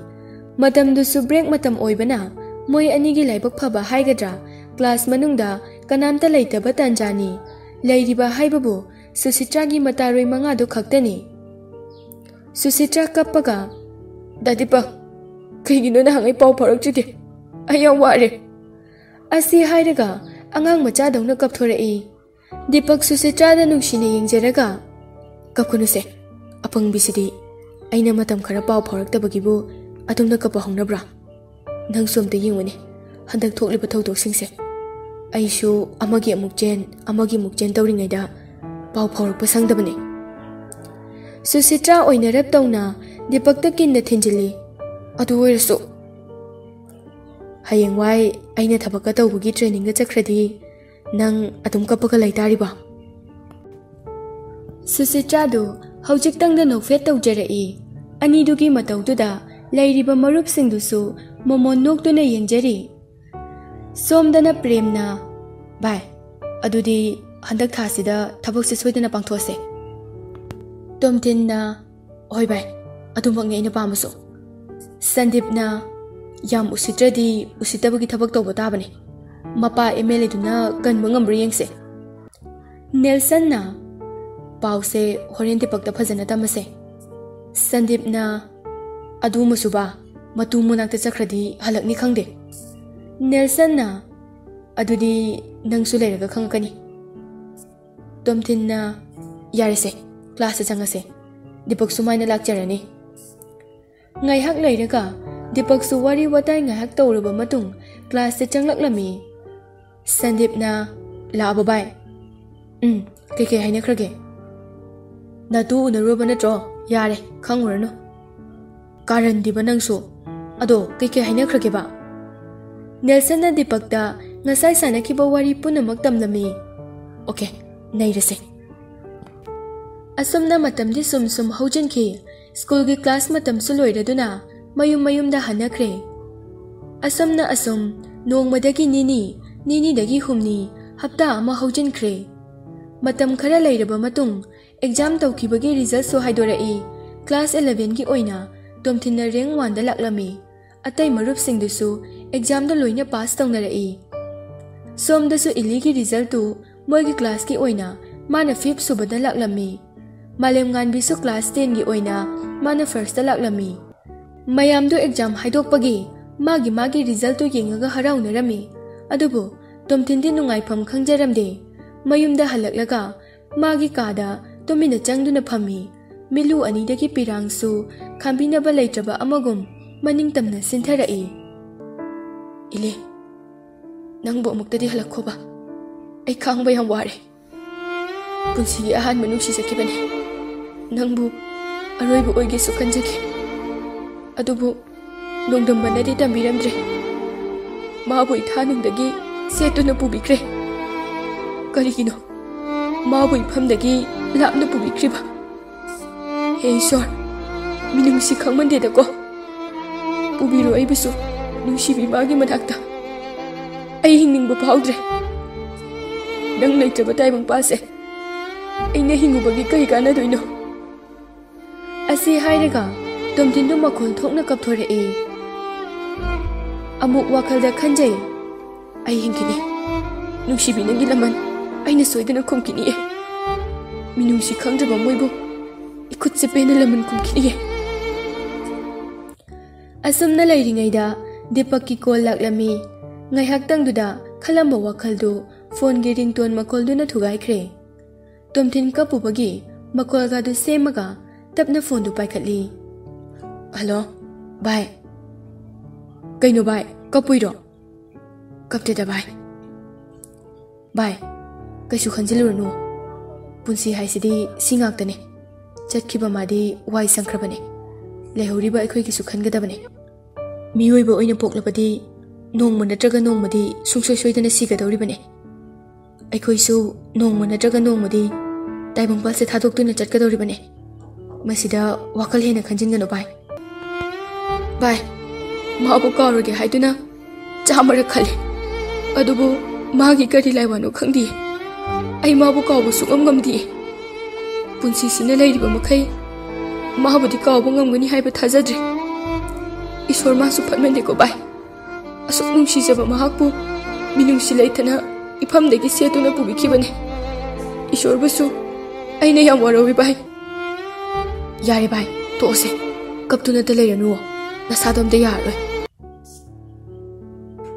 ꯃꯇꯝꯗꯨꯁꯨ ꯕ꯭ꯔꯦꯛ ꯃꯇꯝ ꯑꯣꯏꯕꯅ ꯃꯣꯏ ꯑꯅꯤꯒꯤ ꯂꯥꯏꯕꯛ ꯐꯕ ꯍꯥꯏꯒꯗ꯭ꯔꯥ, ꯀ꯭ꯂꯥꯁ ꯃꯅꯨꯡꯗ ꯀꯅꯥꯝꯇ ꯂꯩꯇꯕ ꯇꯥꯟꯖꯥꯅꯤ꯫ ꯂꯩꯔꯤꯕ ꯍꯥꯏꯕꯕꯨ ꯁꯨꯁꯤꯇ꯭ꯔꯥꯒꯤ ꯃꯇꯥꯔꯣꯏ ꯃꯉꯥꯗꯨ ꯈꯛꯇꯅꯤ꯫ ꯁꯨꯁꯤꯇ꯭ꯔꯥ ꯀꯞꯄꯒ, "ꯗꯥ ꯗꯤꯄꯛ, ꯀꯩꯒꯤꯅꯣ ꯅꯍꯥꯟꯉꯩ ꯄꯥꯎ ꯐꯥꯎꯔꯛꯇ꯭ꯔꯤꯗꯤ? ꯑꯩ ꯌꯥꯝ ꯋꯥꯔꯦ꯫" ꯑꯁꯤ ꯍꯥꯏꯔꯒ ꯑꯉꯥꯡ ꯃꯆꯥꯗꯧꯅ ꯀꯞꯊꯣꯔꯛꯏ꯫ ꯗꯤꯄꯛ ꯁꯨꯁꯤꯇ꯭ꯔꯥꯗ ꯅꯨꯡꯁꯤꯅ ꯌꯦꯡꯖꯔꯒ, "ꯀꯞꯀꯅꯨꯁꯦ, ꯑꯄꯪꯕꯤꯁꯤꯗꯤ꯫ ꯑꯩꯅ ꯃꯇꯝ ꯈꯔ ꯄꯥꯎ ꯐꯥꯎꯔꯛꯇꯕꯒꯤꯕꯨ ꯑꯗꯨꯝꯅ ꯀꯞꯄ ꯍꯧꯅꯕ꯭ꯔꯥ? ꯅꯪꯁꯨ ꯑꯝꯇ ꯌꯦꯡꯉꯨꯅꯦ, ꯍꯟꯗꯛ ꯊꯣꯛꯂꯤꯕ ꯊꯧꯗꯣꯛꯁꯤꯡꯁꯦ꯫ ꯑꯩꯁꯨ ꯑꯃꯒꯤ ꯑꯃꯨꯛ ꯆꯦꯟ, ꯑꯃꯒꯤ ꯑꯃꯨꯛ ꯆꯦꯟ ꯇꯧꯔꯤꯉꯩꯗ ꯄꯥꯎ ꯐꯥꯎꯔꯛꯄ ꯁꯪꯗꯕꯅꯦ꯫" ꯁꯨꯁꯤꯇ꯭ꯔꯥ ꯑꯣꯏꯅ ꯔꯞ ꯇꯧꯅ ꯗꯤꯄꯛꯇ ꯀꯤꯟꯅ ꯊꯤꯟꯖꯤꯜꯂꯤ꯫ "ꯑꯗꯨ ꯑꯣꯏꯔꯁꯨ, ꯍꯌꯦꯡꯋꯥꯏ ꯑꯩꯅ ꯊꯕꯛꯀ ꯇꯧꯕꯒꯤ ꯇ꯭ꯔꯦꯅꯤꯡꯒ ꯆꯠꯈ꯭ꯔꯗꯤ ꯅꯪ ꯑꯗꯨꯝ ꯀꯞꯄꯒ ꯂꯩꯇꯥꯔꯤꯕꯣ?" ꯁꯨꯁꯤꯇ꯭ꯔꯥꯗꯨ ꯍꯧꯖꯤꯛꯇꯪꯗ ꯅꯣꯛꯐꯦꯠ ꯇꯧꯖꯔꯛꯏ꯫ ꯑꯅꯤꯗꯨꯒꯤ ꯃꯇꯧꯗꯨꯗ ꯂꯩꯔꯤꯕ ꯃꯔꯨꯞꯁꯤꯡꯗꯨꯁꯨ ꯃꯣꯃꯣꯟ ꯅꯣꯛꯇꯨꯅ ꯌꯦꯡꯖꯔꯤ꯫ ꯁꯣꯝꯗꯅ ꯄ꯭ꯔꯦꯝꯅ, "ꯚꯥꯏ, ꯑꯗꯨꯗꯤ ꯍꯟꯗꯛ ꯊꯥꯁꯤꯗ ꯊꯕꯛꯁꯦ ꯁꯣꯏꯗꯅ ꯄꯥꯡꯊꯣꯛꯑꯁꯦ꯫" ꯇꯣꯝꯊꯤꯟꯅ, "ꯍꯣꯏ ꯚꯥꯏ, ꯑꯗꯨꯃꯛꯅꯤ ꯑꯩꯅ ꯄꯥꯝꯕꯁꯨ꯫" ꯁꯟꯗꯤꯞꯅ, "ꯌꯥꯝ ꯎꯁꯤꯠꯇ꯭ꯔꯗꯤ ꯎꯁꯤꯠꯇꯕꯒꯤ ꯊꯕꯛ ꯇꯧꯕ ꯇꯥꯕꯅꯤ꯫ ꯃꯄꯥ ꯑꯦꯝ ꯑꯦꯜ ꯑꯦꯗꯨꯅ ꯀꯟꯕ ꯉꯝꯕ꯭ꯔꯥ ꯌꯦꯡꯁꯦ꯫ ꯅꯦꯜꯁꯟꯅ, "ꯄꯥꯎꯁꯦ ꯍꯣꯔꯦꯟ ꯗꯤꯄꯛꯇ ꯐꯖꯅ ꯇꯝꯃꯁꯦ꯫" ꯁꯟꯗꯤꯞꯅ, "ꯑꯗꯨꯃꯁꯨ ꯕꯥ, ꯃꯇꯨ ꯃꯅꯥꯛꯇ ꯆꯠꯈ꯭ꯔꯗꯤ ꯍꯜꯂꯛꯅꯤ ꯈꯪꯗꯦ꯫" ꯅꯦꯜꯁꯟꯅ, "ꯑꯗꯨꯗꯤ ꯅꯪꯁꯨ ꯂꯩꯔꯒ ꯈꯪꯉꯛꯀꯅꯤ꯫" ꯇꯣꯝꯊꯤꯟꯅ, "ꯌꯥꯔꯦꯁꯦ, ꯀ꯭ꯂꯥꯁꯇ ꯆꯪꯉꯁꯦ꯫ ꯗꯤꯄꯛꯁꯨ ꯃꯥꯏꯅ ꯂꯥꯛꯆꯔꯅꯤ꯫" ꯉꯥꯏꯍꯥꯛ ꯂꯩꯔꯒ ꯗꯤꯄꯛꯁꯨ ꯋꯥꯔꯤ ꯋꯥꯇꯥꯏ ꯉꯥꯏꯍꯥꯛ ꯇꯧꯔꯕ ꯃꯇꯨꯡ ꯀ꯭ꯂꯥꯁꯇ ꯆꯪꯂꯛꯂꯝꯃꯤ꯫ ꯁꯟꯗꯤꯞꯅ, "ꯂꯥꯛꯑꯕꯣ ꯚꯥꯏ?" "ꯎꯝ, ꯀꯩꯀꯩ ꯍꯥꯏꯅꯈ꯭ꯔꯒꯦ?" "ꯅꯇꯨ ꯎꯅꯔꯨꯔꯕ ꯅꯠꯇ꯭ꯔꯣ? ꯌꯥꯔꯦ, ꯈꯪꯉꯨꯔꯅꯨ꯫" "ꯀꯥꯔꯟꯗꯤꯕ ꯅꯪꯁꯨ꯫ ꯑꯗꯣ ꯀꯩꯀꯩ ꯍꯥꯏꯅꯈ꯭ꯔꯒꯦꯕ?" ꯅꯦꯜꯁꯟꯅ ꯗꯤꯄꯛꯇ ꯉꯁꯥꯏ ꯁꯥꯟꯅꯈꯤꯕ ꯋꯥꯔꯤ ꯄꯨꯝꯅꯃꯛ ꯇꯝꯂꯝꯃꯤ꯫ "ꯑꯣꯀꯦ, ꯅꯩꯔꯁꯦ꯫" ꯑꯁꯨꯝꯅ ꯃꯇꯝꯗꯤ ꯁꯨꯝ ꯁꯨꯝ ꯍꯧꯖꯤꯟꯈꯤ꯫ ꯁ꯭ꯀꯨꯜꯒꯤ ꯀ꯭ꯂꯥꯁ ꯃꯇꯝꯁꯨ ꯂꯣꯏꯔꯗꯨꯅ ꯃꯌꯨꯝ ꯃꯌꯨꯝꯗ ꯍꯟꯅꯈ꯭ꯔꯦ꯫ ꯑꯁꯨꯝꯅ ꯑꯁꯨꯝ ꯅꯣꯡꯃꯗꯒꯤ ꯅꯤꯅꯤ, ꯅꯤꯅꯤꯗꯒꯤ ꯍꯨꯝꯅꯤ, ꯍꯞꯇꯥ ꯑꯃ ꯍꯧꯖꯤꯟꯈ꯭ꯔꯦ꯫ ꯃꯇꯝ ꯈꯔ ꯂꯩꯔꯕ ꯃꯇꯨꯡ ꯑꯦꯛꯖꯥꯝ ꯇꯧꯈꯤꯕꯒꯤ ꯔꯤꯖꯜꯠꯁꯨ ꯍꯥꯏꯗꯣꯔꯛꯏ꯫ ꯀ꯭ꯂꯥꯁ elevenꯒꯤ ꯑꯣꯏꯅ ꯇꯣꯝꯊꯤꯟꯅ rank oneꯗ ꯂꯥꯛꯂꯝꯃꯤ꯫ ꯑꯇꯩ ꯃꯔꯨꯞꯁꯤꯡꯗꯨꯁꯨ ꯑꯦꯛꯖꯥꯝꯗ ꯂꯣꯏꯅ ꯄꯥꯁ ꯇꯧꯅꯔꯛꯏ꯫ ꯁꯣꯝꯗꯁꯨ ꯏꯂꯤꯒꯤ ꯔꯤꯖꯜꯠꯇꯨ ꯃꯣꯏꯒꯤ ꯀ꯭ꯂꯥꯁꯀꯤ ꯑꯣꯏꯅ ꯃꯥꯅ fifth ꯁꯨꯕꯗ ꯂꯥꯛꯂꯝꯃꯤ꯫ ꯃꯥꯂꯦꯝꯉꯥꯟꯕꯤꯁꯨ ꯀ꯭ꯂꯥꯁ tenꯒꯤ ꯑꯣꯏꯅ ꯃꯥꯅ firstꯇ ꯂꯥꯛꯂꯝꯃꯤ꯫ ꯃꯌꯥꯝꯗꯨ ꯑꯦꯛꯖꯥꯝ ꯍꯥꯏꯗꯣꯛꯄꯒꯤ ꯃꯥꯒꯤ ꯃꯥꯒꯤ ꯔꯤꯖꯜꯠꯇꯨ ꯌꯦꯡꯉꯒ ꯍꯔꯥꯎꯅꯔꯝꯃꯤ꯫ ꯑꯗꯨꯕꯨ ꯇꯣꯝꯊꯤꯟꯗꯤ ꯅꯨꯡꯉꯥꯏꯐꯝ ꯈꯪꯖꯔꯝꯗꯦ꯫ ꯃꯌꯨꯝꯗ ꯍꯜꯂꯛꯂꯒ ꯃꯥꯒꯤ ꯀꯥꯗ ꯇꯨꯃꯤꯟꯅ ꯆꯪꯗꯨꯅ ꯐꯝꯃꯤ꯫ ꯃꯤꯠꯂꯨ ꯑꯅꯤꯗꯒꯤ ꯄꯤꯔꯥꯡꯁꯨ ꯈꯥꯝꯕꯤꯅꯕ ꯂꯩꯇ꯭ꯔꯕ ꯑꯃꯒꯨꯝ ꯃꯅꯤꯡ ꯇꯝꯅ ꯁꯤꯟꯊꯔꯛꯏ꯫ "ꯏꯂꯦ, ꯅꯪꯕꯨ ꯑꯃꯨꯛꯇꯗꯤ ꯍꯜꯂꯛꯈꯣꯕ꯫ ꯑꯩ ꯈꯥꯡꯕ ꯌꯥꯝ ꯋꯥꯔꯦ꯫ ꯄꯨꯟꯁꯤꯒꯤ ꯑꯍꯥꯟꯕ ꯅꯨꯡꯁꯤꯖꯈꯤꯕꯅꯤ꯫ ꯅꯪꯕꯨ ꯑꯔꯣꯏꯕ ꯑꯣꯏꯒꯦꯁꯨ ꯈꯟꯖꯈꯤ꯫ ꯑꯗꯨꯕꯨ ꯅꯣꯡꯗꯝꯕꯅꯗꯤ ꯇꯝꯕꯤꯔꯝꯗ꯭ꯔꯦ꯫ ꯃꯥꯕꯨ ꯏꯊꯥꯅꯨꯡꯗꯒꯤ ꯁꯦꯠꯇꯨꯅ ꯄꯨꯕꯤꯈ꯭ꯔꯦ꯫ ꯀꯔꯤꯒꯤꯅꯣ ꯃꯥꯕꯨ ꯏꯐꯝꯗꯒꯤ ꯂꯥꯞꯅ ꯄꯨꯕꯤꯈ꯭ꯔꯤꯕ? ꯍꯦ ꯏꯁꯣꯔ, ꯃꯤꯅꯨꯡꯁꯤ ꯈꯪꯃꯟꯗꯦꯗꯀꯣ꯫ ꯄꯨꯕꯤꯔꯣ ꯑꯩꯕꯨꯁꯨ ꯅꯨꯡꯁꯤꯕꯤ ꯃꯥꯒꯤ ꯃꯅꯥꯛꯇ꯫ ꯑꯩ ꯍꯤꯡꯅꯤꯡꯕ ꯐꯥꯎꯗ꯭ꯔꯦ꯫ ꯅꯪ ꯂꯩꯇ꯭ꯔꯕ ꯇꯥꯏꯕꯪꯄꯥꯁꯦ ꯑꯩꯅ ꯍꯤꯡꯉꯨꯕꯒꯤ ꯀꯔꯤ ꯀꯥꯟꯅꯗꯣꯏꯅꯣ?" ꯑꯁꯤ ꯍꯥꯏꯔꯒ ꯇꯣꯝꯊꯤꯟꯗꯨ ꯃꯈꯣꯜ ꯊꯣꯛꯅ ꯀꯞꯊꯣꯔꯛꯏ꯫ ꯑꯃꯨꯛ ꯋꯥꯈꯜꯗ ꯈꯟꯖꯩ, ꯑꯩ ꯍꯤꯡꯈꯤꯅꯤ꯫ ꯅꯨꯡꯁꯤꯕꯤ, ꯅꯪꯒꯤ ꯂꯃꯟ ꯑꯩꯅ ꯁꯣꯏꯗꯅ ꯈꯨꯝꯈꯤꯅꯤꯌꯦ꯫ ꯃꯤꯅꯨꯡꯁꯤ ꯈꯪꯗ꯭ꯔꯕ ꯃꯣꯏꯕꯨ ꯏꯈꯨꯠꯁꯦ ꯄꯦꯟꯅ ꯂꯃꯟ ꯈꯨꯝꯈꯤꯅꯤꯌꯦ꯫ ꯑꯁꯨꯝꯅ ꯂꯩꯔꯤꯉꯩꯗ ꯗꯤꯄꯛꯀꯤ ꯀꯣꯜ ꯂꯥꯛꯂꯝꯃꯤ꯫ ꯉꯥꯏꯍꯥꯛꯇꯪꯗꯨꯗ ꯈꯜꯂꯝꯕ ꯋꯥꯈꯜꯗꯨ ꯐꯣꯟꯒꯤ ꯔꯤꯡꯇꯣꯟ ꯃꯈꯣꯜꯗꯨꯅ ꯊꯨꯒꯥꯏꯈ꯭ꯔꯦ꯫ ꯇꯣꯝꯊꯤꯟ ꯀꯞꯄꯨꯕꯒꯤ ꯃꯈꯣꯜꯒꯗꯨ ꯁꯦꯝꯃꯒ ꯇꯞꯅ ꯐꯣꯟꯗꯨ ꯄꯥꯏꯈꯠꯂꯤ꯫ "ꯍꯜꯂꯣ, ꯚꯥꯏ꯫ ꯀꯩꯅꯣ ꯚꯥꯏ, ꯀꯞꯄꯨꯏꯔꯣ?" "ꯀꯞꯇꯦꯗ ꯚꯥꯏ꯫ ꯚꯥꯏ, ꯀꯩꯁꯨ ꯈꯟꯖꯤꯜꯂꯨꯔꯅꯨ꯫ ꯄꯨꯟꯁꯤ ꯍꯥꯏꯁꯤꯗꯤ ꯁꯤ ꯉꯥꯛꯇꯅꯦ꯫ ꯆꯠꯈꯤꯕ ꯃꯥꯗꯤ ꯋꯥꯏ ꯁꯪꯈ꯭ꯔꯕꯅꯦ꯫ ꯂꯩꯍꯧꯔꯤꯕ ꯑꯩꯈꯣꯏꯒꯤꯁꯨ ꯈꯟꯒꯗꯕꯅꯦ꯫ ꯃꯤꯑꯣꯏꯕ ꯑꯣꯏꯅ ꯄꯣꯛꯂꯕꯗꯤ ꯅꯣꯡꯃ ꯅꯠꯇ꯭ꯔꯒ ꯅꯣꯡꯃꯗꯤ ꯁꯨꯡꯁꯣꯏ ꯁꯣꯏꯗꯅ ꯁꯤꯒꯗꯧꯔꯤꯕꯅꯦ꯫ ꯑꯩꯈꯣꯏꯁꯨ ꯅꯣꯡꯃ ꯅꯠꯇ꯭ꯔꯒ ꯅꯣꯡꯃꯗꯤ ꯇꯥꯏꯕꯪꯄꯥꯜꯁꯦ ꯊꯥꯗꯣꯛꯇꯨꯅ ꯆꯠꯀꯗꯧꯔꯤꯕꯅꯦ꯫ ꯃꯁꯤꯗ ꯋꯥꯈꯜ ꯍꯦꯟꯅ ꯈꯟꯖꯤꯟꯒꯅꯨ ꯚꯥꯏ꯫ ꯚꯥꯏ, ꯃꯥꯕꯨ ꯀꯥꯎꯔꯒꯦ ꯍꯥꯏꯗꯨꯅ ꯆꯥꯝꯃꯔꯛ ꯈꯜꯂꯦ, ꯑꯗꯨꯕꯨ ꯃꯥꯒꯤ ꯀꯔꯤ ꯂꯥꯏꯋꯥꯅꯣ ꯈꯪꯗꯦ꯫ ꯑꯩ ꯃꯥꯕꯨ ꯀꯥꯎꯕ ꯁꯨꯡꯉꯝ ꯉꯝꯗꯦ꯫ ꯄꯨꯟꯁꯤꯁꯤꯅ ꯂꯩꯔꯤꯕ ꯃꯈꯩ ꯃꯥꯕꯨꯗꯤ ꯀꯥꯎꯕ ꯉꯝꯒꯅꯤ ꯍꯥꯏꯕ ꯊꯥꯖꯗ꯭ꯔꯦ꯫ ꯏꯁꯣꯔ ꯃꯥꯁꯨ ꯐꯠꯃꯟꯗꯦꯀꯣ ꯚꯥꯏ꯫ ꯑꯁꯨꯛ ꯅꯨꯡꯁꯤꯖꯕ ꯃꯍꯥꯛꯄꯨ ꯃꯤꯅꯨꯡꯁꯤ ꯂꯩꯇꯅ ꯏꯐꯝꯗꯒꯤ ꯁꯦꯠꯇꯨꯅ ꯄꯨꯕꯤꯈꯤꯕꯅꯦ꯫ ꯏꯁꯣꯔꯕꯨꯁꯨ ꯑꯩꯅ ꯌꯥꯝ ꯋꯥꯔꯧꯏ ꯚꯥꯏ꯫" "ꯌꯥꯔꯦ ꯚꯥꯏ, ꯇꯣꯛꯑꯁꯦ꯫ ꯀꯞꯇꯨꯅꯇ ꯂꯩꯔꯅꯨ꯫ ꯅꯁꯥꯗꯣ ꯑꯝꯇ ꯌꯥꯔꯔꯣꯏ꯫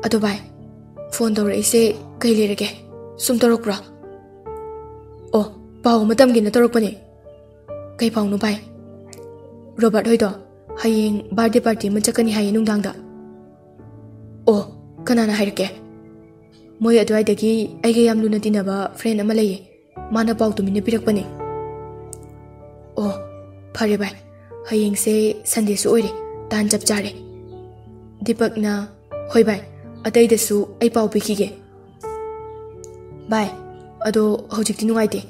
ꯑꯗꯣ ꯚꯥꯏ, ꯐꯣꯟ ꯇꯧꯔꯛꯏꯁꯦ ꯀꯩ ꯂꯩꯔꯒꯦ? ꯁꯨꯝ ꯇꯧꯔꯛꯄ꯭ꯔꯣ?" "ꯑꯣ, ꯄꯥꯎ ꯑꯃ ꯇꯝꯒꯦꯅ ꯇꯧꯔꯛꯄꯅꯦ꯫" "ꯀꯩ ꯄꯥꯎꯅꯣ ꯚꯥꯏ?" "ꯔꯣꯕꯥꯔꯠ ꯍꯣꯏꯗꯣ ꯍꯌꯦꯡ ꯕꯥꯔꯗꯦ ꯄꯥꯔꯇꯤ ꯑꯃ ꯆꯠꯀꯅꯤ ꯍꯥꯏꯌꯦ ꯅꯨꯡꯗꯥꯡꯗ꯫" "ꯑꯣ, ꯀꯅꯥꯅ ꯍꯥꯏꯔꯛꯀꯦ?" "ꯃꯣꯏ ꯑꯗꯨꯋꯥꯏꯗꯒꯤ ꯑꯩꯒ ꯌꯥꯝ ꯂꯨꯅ ꯇꯤꯟꯅꯕ ꯐ꯭ꯔꯦꯟ ꯑꯃ ꯂꯩꯌꯦ, ꯃꯥꯅ ꯄꯥꯎ ꯇꯨꯃꯤꯟꯅ ꯄꯤꯔꯛꯄꯅꯦ꯫" "ꯑꯣ, ꯐꯔꯦ ꯚꯥꯏ, ꯍꯌꯦꯡꯁꯦ ꯁꯟꯗꯦꯁꯨ ꯑꯣꯏꯔꯦ, ꯇꯥꯟ ꯆꯞ ꯆꯥꯔꯦ꯫" ꯗꯤꯄꯛꯅ, "ꯍꯣꯏ ꯚꯥꯏ, ꯑꯇꯩꯗꯁꯨ ꯑꯩ ꯄꯥꯎ ꯄꯤꯈꯤꯒꯦ꯫" "ꯚꯥꯏ, ꯑꯗꯣ ꯍꯧꯖꯤꯛꯇꯤ ꯅꯨꯡꯉꯥꯏꯇꯦ꯫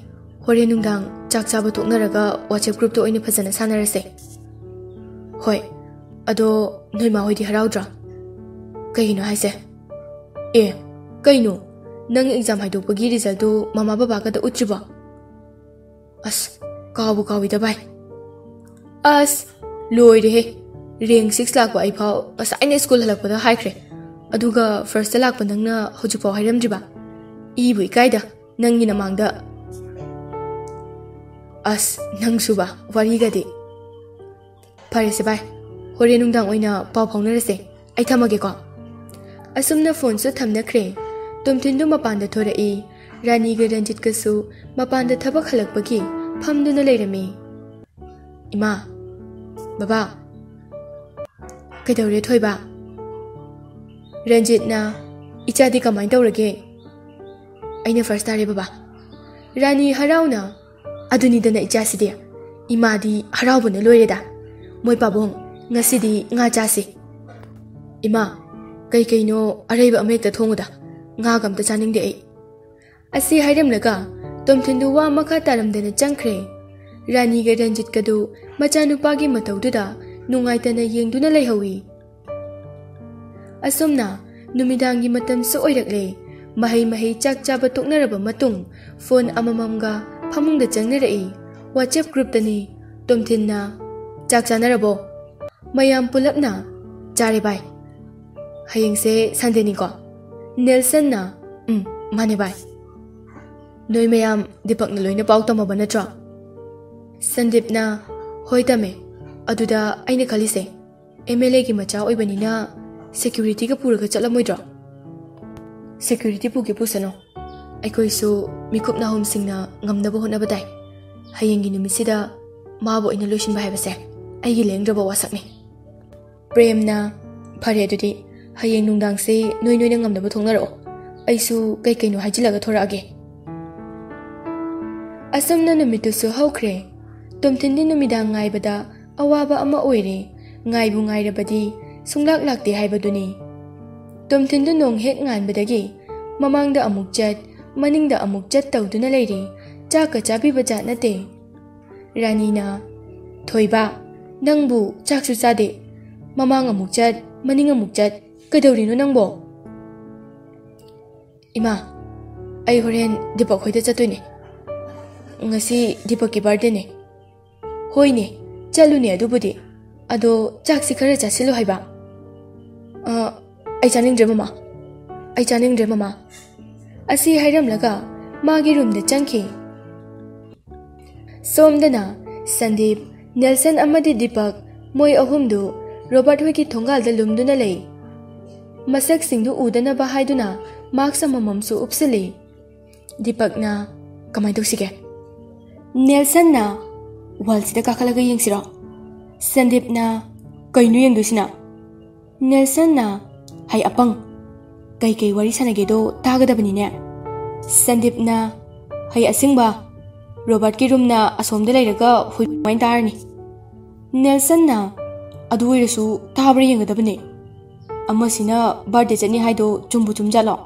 ꯍꯣꯔꯦꯟ ꯅꯨꯡꯗꯥꯡ ꯆꯥꯛ ꯆꯥꯕ ꯇꯣꯛꯅꯔꯒ WhatsApp groupꯇ ꯑꯣꯏꯅ ꯐꯖꯅ ꯁꯥꯟꯅꯔꯁꯦ꯫" "ꯍꯣꯏ, ꯑꯗꯣ ꯅꯣꯏ ꯃꯥ ꯍꯣꯏꯗꯤ ꯍꯔꯥꯎꯗ꯭ꯔꯣ?" "ꯀꯩꯒꯤꯅꯣ ꯍꯥꯏꯁꯦ?" "ꯑꯦ, ꯀꯩꯅꯣ? ꯅꯪ exam ꯍꯥꯏꯗꯣꯛꯄꯒꯤ resultꯇꯨ ꯃꯃꯥ ꯕꯕꯥꯒꯗ ꯎꯠꯇ꯭ꯔꯤꯕꯣ?" "ꯑꯁ, ꯀꯥꯎꯕꯨ ꯀꯥꯎꯏꯗ ꯚꯥꯏ꯫ ꯑꯁ, ꯂꯣꯏꯔꯦꯍꯦ꯫ Rank six ꯂꯥꯛꯄ ꯑꯩ ꯐꯥꯎ ꯉꯁꯥꯏꯅ ꯁ꯭ꯀꯨꯜ ꯍꯜꯂꯛꯄꯗ ꯍꯥꯏꯈ꯭ꯔꯦ꯫ ꯑꯗꯨꯒ ꯐꯥꯔꯁꯇ ꯂꯥꯛꯄ ꯅꯪꯅ ꯍꯧꯖꯤꯛꯐꯥꯎ ꯍꯥꯏꯔꯝꯗ꯭ꯔꯤꯕ? ꯏꯕꯨ ꯏꯀꯥꯏꯗ, ꯅꯪꯒꯤ ꯅꯃꯥꯡꯗ꯫ ꯑꯁ, ꯅꯪꯁꯨꯕ, ꯋꯥꯔꯤꯒꯗꯤ꯫ ꯐꯔꯦꯁꯦ ꯚꯥꯏ, ꯍꯣꯔꯦꯟ ꯅꯨꯡꯗꯥꯡ ꯑꯣꯏꯅ ꯄꯥꯎ ꯐꯥꯎꯅꯔꯁꯦ꯫ ꯑꯩ ꯊꯝꯃꯒꯦꯀꯣ꯫ ꯑꯁꯨꯝꯅ ꯐꯣꯟꯁꯨ ꯊꯝꯅꯈ꯭ꯔꯦ꯫ ꯇꯣꯝꯊꯤꯟꯗꯨ ꯃꯄꯥꯟꯗ ꯊꯣꯔꯛꯏ꯫ ꯔꯥꯅꯤꯒ ꯔꯟꯖꯤꯠꯀꯁꯨ ꯃꯄꯥꯟꯗ ꯊꯕꯛ ꯍꯜꯂꯛꯄꯒꯤ ꯐꯝꯗꯨꯅ ꯂꯩꯔꯝꯃꯤ꯫ ꯏꯃꯥ, ꯕꯕꯥ, ꯀꯩꯗꯧꯔꯦ ꯊꯣꯏꯕ? ꯔꯟꯖꯤꯠꯅ, "ꯏꯆꯥꯗꯤ ꯀꯃꯥꯏꯅ ꯇꯧꯔꯒꯦ?" ꯑꯩꯅ ꯐꯥꯔꯁ ꯇꯥꯔꯦ ꯕꯕꯥ꯫ ꯔꯥꯅꯤ ꯍꯔꯥꯎꯅ, "ꯑꯗꯨꯅꯤꯗꯅ ꯏꯆꯥꯁꯤꯗꯤ, ꯏꯃꯥꯗꯤ ꯍꯔꯥꯎꯕꯅ ꯂꯣꯏꯔꯦꯗ꯫ ꯃꯣꯏ ꯄꯥꯕꯨꯡ, ꯉꯁꯤꯗꯤ ꯉꯥ ꯆꯥꯁꯤ꯫" "ꯏꯃꯥ, ꯀꯩ ꯀꯩꯅꯣ ꯑꯔꯩꯕ ꯑꯃ ꯍꯦꯛꯇ ꯊꯣꯡꯉꯨꯗ, ꯉꯥꯒ ꯑꯝꯇ ꯆꯥꯅꯤꯡꯗꯦ ꯑꯩ꯫" ꯑꯁꯤ ꯍꯥꯏꯔꯝꯂꯒ ꯇꯣꯝꯊꯤꯟꯗꯨ ꯋꯥ ꯃꯈꯥ ꯇꯥꯔꯝꯗꯅ ꯆꯪꯈ꯭ꯔꯦ꯫ ꯔꯥꯅꯤꯒ ꯔꯟꯖꯤꯠꯀꯗꯨ ꯃꯆꯥꯅꯨꯄꯥꯒꯤ ꯃꯇꯧꯗꯨꯗ ꯅꯨꯡꯉꯥꯏꯇꯅ ꯌꯦꯡꯗꯨꯅ ꯂꯩꯍꯧꯏ꯫ ꯑꯁꯨꯝꯅ ꯅꯨꯃꯤꯗꯥꯡꯒꯤ ꯃꯇꯝꯁꯨ ꯑꯣꯏꯔꯛꯂꯦ꯫ ꯃꯍꯩ ꯃꯍꯩ ꯆꯥꯛ ꯆꯥꯕ ꯇꯣꯛꯅꯔꯕ ꯃꯇꯨꯡ ꯐꯣꯟ ꯑꯃꯃꯝꯒ ꯐꯃꯨꯡꯗ ꯆꯪꯅꯔꯛꯏ꯫ WhatsApp groupꯇꯅꯤ ꯇꯣꯝꯊꯤꯟꯅ, "ꯆꯥꯛ ꯆꯥꯅꯔꯕꯣ?" ꯃꯌꯥꯝ ꯄꯨꯂꯞꯅ, "ꯆꯥꯔꯦ ꯚꯥꯏ꯫ ꯍꯌꯦꯡꯁꯦ ꯁꯟꯗꯦꯅꯤꯀꯣ?" ꯅꯦꯜꯁꯟꯅ, "ꯎꯝ, ꯃꯥꯅꯦ ꯚꯥꯏ꯫ ꯅꯣꯏ ꯃꯌꯥꯝ ꯗꯤꯄꯛꯅ ꯂꯣꯏꯅ ꯄꯥꯎ ꯇꯝꯃꯕ ꯅꯠꯇ꯭ꯔꯣ?" ꯁꯟꯗꯤꯞꯅ, "ꯍꯣꯏ ꯇꯝꯃꯦ꯫ ꯑꯗꯨꯗ ꯑꯩꯅ ꯈꯜꯂꯤꯁꯦ, MLAꯒꯤ ꯃꯆꯥ ꯑꯣꯏꯕꯅꯤꯅ securityꯒ ꯄꯨꯔꯒ ꯆꯠꯂꯝꯃꯣꯏꯗ꯭ꯔꯣ?" "Security ꯄꯨꯒꯦ ꯄꯨꯁꯅꯨ, ꯑꯩꯈꯣꯏꯁꯨ ꯃꯤꯀꯨꯞ ꯅꯥꯍꯨꯝꯁꯤꯡꯅ ꯉꯝꯅꯕ ꯍꯣꯠꯅꯕ ꯇꯥꯏ꯫ ꯍꯌꯦꯡꯒꯤ ꯅꯨꯃꯤꯠꯁꯤꯗ ꯃꯥꯕꯨ ꯑꯩꯅ ꯂꯣꯏꯁꯤꯟꯕ ꯍꯥꯏꯕꯁꯦ ꯑꯩꯒꯤ ꯂꯦꯡꯗ꯭ꯔꯕ ꯋꯥꯁꯛꯅꯤ꯫" ꯄ꯭ꯔꯦꯝꯅ, "ꯐꯔꯦ ꯑꯗꯨꯗꯤ, ꯍꯌꯦꯡ ꯅꯨꯡꯗꯥꯡꯁꯦ ꯅꯣꯏ ꯅꯣꯏꯅ ꯉꯝꯅꯕ ꯊꯣꯛꯅꯔꯛꯑꯣ꯫ ꯑꯩꯁꯨ ꯀꯩ ꯀꯩꯅꯣ ꯍꯥꯏꯖꯤꯜꯂꯒ ꯊꯣꯔꯛꯑꯒꯦ꯫" ꯑꯁꯨꯝꯅ ꯅꯨꯃꯤꯠꯇꯨꯁꯨ ꯍꯧꯈ꯭ꯔꯦ꯫ ꯇꯣꯝꯊꯤꯟꯗꯤ ꯅꯨꯃꯤꯗꯥꯡ ꯉꯥꯏꯕꯗ ꯑꯋꯥꯕ ꯑꯃ ꯑꯣꯏꯔꯦ꯫ ꯉꯥꯏꯕꯨ ꯉꯥꯏꯔꯕꯗꯤ ꯁꯨꯡꯂꯥꯛ ꯂꯥꯛꯇꯦ ꯍꯥꯏꯕꯗꯨꯅꯤ꯫ ꯇꯣꯝꯊꯤꯟꯗꯨ ꯅꯣꯡ ꯍꯦꯛ ꯉꯥꯟꯕꯗꯒꯤ ꯃꯃꯥꯡꯗ ꯑꯃꯨꯛ ꯆꯠ, ꯃꯅꯤꯡꯗ ꯑꯃꯨꯛ ꯆꯠ ꯇꯧꯗꯨꯅ ꯂꯩꯔꯦ꯫ ꯆꯥꯛꯀ ꯆꯥꯕꯤꯕ ꯖꯥꯠ ꯅꯠꯇꯦ꯫ ꯔꯥꯅꯤꯅ, "ꯊꯣꯏꯕ, ꯅꯪꯕꯨ ꯆꯥꯛꯁꯨ ꯆꯥꯗꯦ, ꯃꯃꯥꯡ ꯑꯃꯨꯛ ꯆꯠ, ꯃꯅꯤꯡ ꯑꯃꯨꯛ ꯆꯠ, ꯀꯩꯗꯧꯔꯤꯅꯣ ꯅꯪꯕꯣ?" "ꯏꯃꯥ, ꯑꯩ ꯍꯣꯔꯦꯟ ꯗꯤꯄꯛ ꯍꯣꯏꯗ ꯆꯠꯇꯣꯏꯅꯦ꯫ ꯉꯁꯤ ꯗꯤꯄꯛꯀꯤ birthdayꯅꯦ꯫" "ꯍꯣꯏꯅꯦ, ꯆꯠꯂꯨꯅꯦ ꯑꯗꯨꯕꯨꯗꯤ꯫ ꯑꯗꯣ ꯆꯥꯛꯁꯤ ꯈꯔ ꯆꯥꯁꯤꯜꯂꯨ ꯍꯥꯏꯕ꯫" "ꯑ, ꯑꯩ ꯆꯥꯅꯤꯡꯗ꯭ꯔꯦ ꯃꯃꯥ, ꯑꯩ ꯆꯥꯅꯤꯡꯗ꯭ꯔꯦ ꯃꯃꯥ꯫ ꯑꯁꯤ ꯍꯥꯏꯔꯝꯂꯒ ꯃꯥꯒꯤ ꯔꯨꯝꯗ ꯆꯪꯈꯤ꯫ ꯁꯣꯝꯗꯅ ꯁꯟꯗꯤꯞ, ꯅꯦꯜꯁꯟ ꯑꯃꯗꯤ ꯗꯤꯄꯛ, ꯃꯣꯏ ꯑꯍꯨꯝꯗꯨ ꯔꯣꯕꯥꯔꯠ ꯍꯣꯏꯒꯤ ꯊꯣꯡꯒꯥꯜꯗ ꯂꯨꯝꯗꯨꯅ ꯂꯩ꯫ ꯃꯁꯛꯁꯤꯡꯗꯨ ꯎꯗꯅꯕ ꯍꯥꯏꯗꯨꯅ ꯃꯥꯛꯁ ꯑꯃꯃꯝꯁꯨ ꯎꯞꯁꯤꯜꯂꯤ꯫ ꯗꯤꯄꯛꯅ, "ꯀꯃꯥꯏꯅ ꯇꯧꯁꯤꯒꯦ?" ꯅꯦꯜꯁꯟꯅ, "ꯋꯥꯜꯁꯤꯗ ꯀꯥꯈꯠꯂꯒ ꯌꯦꯡꯁꯤꯔꯣ?" ꯁꯟꯗꯤꯞꯅ, "ꯀꯩꯅꯣ ꯌꯦꯡꯗꯣꯏꯁꯤꯅ?" ꯅꯦꯜꯁꯟꯅ, "ꯍꯩ ꯑꯄꯪ, ꯀꯩꯀꯩ ꯋꯥꯔꯤ ꯁꯥꯟꯅꯒꯦꯗꯣ ꯇꯥꯒꯗꯕꯅꯤꯅꯦ꯫" ꯁꯟꯗꯤꯞꯅ, "ꯍꯩ ꯑꯁꯤꯡꯕ, ꯔꯣꯕꯥꯔꯠꯀꯤ ꯔꯨꯝꯅ ꯑꯁꯣꯝꯗ ꯂꯩꯔꯒ ꯍꯨꯏ ꯀꯃꯥꯏꯅ ꯇꯥꯔꯅꯤ?" ꯅꯦꯜꯁꯟꯅ, "ꯑꯗꯨ ꯑꯣꯏꯔꯁꯨ ꯇꯥꯕ꯭ꯔꯥ ꯌꯦꯡꯒꯗꯕꯅꯦ꯫ ꯑꯃꯁꯤꯅ ꯕꯥꯔꯗꯦ ꯆꯠꯅꯤ ꯍꯥꯏꯗꯣ ꯆꯨꯝꯕꯨ ꯆꯨꯝꯖꯥꯠꯂꯣ?"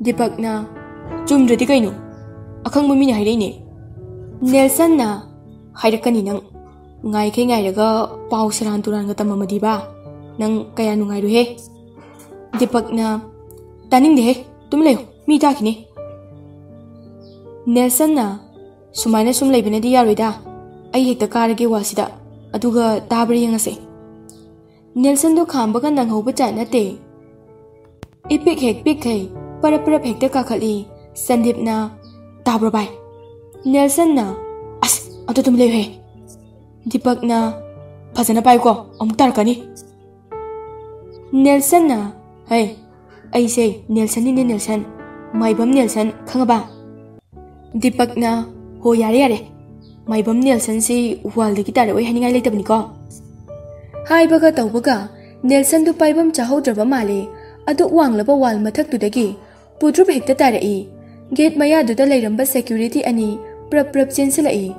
ꯗꯤꯄꯛꯅ, "ꯆꯨꯝꯗ꯭ꯔꯗꯤ ꯀꯩꯅꯣ? ꯑꯈꯪꯕ ꯃꯤꯅ ꯍꯥꯏꯔꯛꯏꯅꯦ꯫" ꯅꯦꯜꯁꯟꯅ, "ꯍꯥꯏꯔꯛꯀꯅꯤ ꯅꯪ꯫ ꯉꯥꯏꯈꯩ ꯉꯥꯏꯔꯒ ꯄꯥꯎ ꯁꯦꯔꯥꯟ ꯇꯨꯔꯥꯟꯒ ꯇꯝꯃꯝꯃꯗꯤꯕ ꯅꯪ ꯀꯌꯥ ꯅꯨꯡꯉꯥꯏꯔꯨꯍꯦ꯫" ꯗꯤꯄꯛꯅ, "ꯇꯥꯅꯤꯡꯗꯦꯍꯦ, ꯇꯨꯃꯤꯟ ꯂꯩꯌꯨ, ꯃꯤ ꯇꯥꯈꯤꯅꯤ꯫" ꯅꯦꯜꯁꯟꯅ, "ꯁꯨꯃꯥꯏꯅ ꯁꯨꯝ ꯂꯩꯕꯅꯗꯤ ꯌꯥꯔꯣꯏꯗ, ꯑꯩ ꯍꯦꯛꯇ ꯀꯥꯔꯒꯦ ꯋꯥꯜꯁꯤꯗ, ꯑꯗꯨꯒ ꯇꯥꯕ꯭ꯔꯥ ꯌꯦꯡꯉꯁꯦ꯫" ꯅꯦꯜꯁꯟꯗꯣ ꯈꯥꯝꯕꯒ ꯅꯪꯍꯧꯕ ꯖꯥꯠ ꯅꯠꯇꯦ꯫ ꯏꯄꯤꯛ ꯍꯦꯛ ꯄꯤꯛꯈꯩ, ꯄꯔꯞ ꯄꯔꯞ ꯍꯦꯛꯇ ꯀꯥꯈꯠꯂꯤ꯫ ꯁꯟꯗꯤꯞꯅ, "ꯇꯥꯕ꯭ꯔꯣ ꯚꯥꯏ?" ꯅꯦꯜꯁꯟꯅ, "ꯑꯁ, ꯑꯗꯨ ꯑꯗꯨꯝ ꯂꯩꯌꯨꯍꯦ꯫" ꯗꯤꯄꯛꯅ, "ꯐꯖꯅ ꯄꯥꯏꯀꯣ, ꯑꯃꯨꯛ ꯇꯥꯔꯛꯀꯅꯤ꯫" ꯅꯦꯜꯁꯟꯅ, "ꯍꯩ, ꯑꯩꯁꯦ ꯅꯦꯜꯁꯟꯅꯤꯅꯦ ꯅꯦꯜꯁꯟ, ꯃꯥꯏꯕꯝ ꯅꯦꯜꯁꯟ, ꯈꯪꯉꯕ?" ꯗꯤꯄꯛꯅ, "ꯍꯣ, ꯌꯥꯔꯦ, ꯌꯥꯔꯦ꯫ ꯃꯥꯏꯕꯝ ꯅꯦꯜꯁꯟꯁꯤ ꯋꯥꯜꯗꯒꯤ ꯇꯥꯔꯛꯑꯣꯏ ꯍꯥꯏꯅꯤꯡꯉꯥꯏ ꯂꯩꯇꯕꯅꯤꯀꯣ꯫" ꯍꯥꯏꯕꯒ ꯇꯧꯕꯒ ꯅꯦꯜꯁꯟꯗꯨ ꯄꯥꯏꯐꯝ ꯆꯥꯍꯧꯗ꯭ꯔꯕ ꯃꯥꯜꯂꯦ꯫ ꯑꯗꯨꯛ ꯋꯥꯡꯂꯕ ꯋꯥꯜ ꯃꯊꯛꯇꯨꯗꯒꯤ ꯄꯨꯗ꯭ꯔꯨꯞ ꯍꯦꯛꯇ ꯇꯥꯔꯛꯏ꯫ ꯒꯦꯠ ꯃꯌꯥꯗꯨꯗ ꯂꯩꯔꯝꯕ ꯁꯦꯀ꯭ꯌꯨꯔꯤꯇꯤ ꯑꯅꯤ ꯄ꯭ꯔꯞ ꯄ꯭ꯔꯞ ꯆꯦꯟꯁꯤꯜꯂꯛꯏ꯫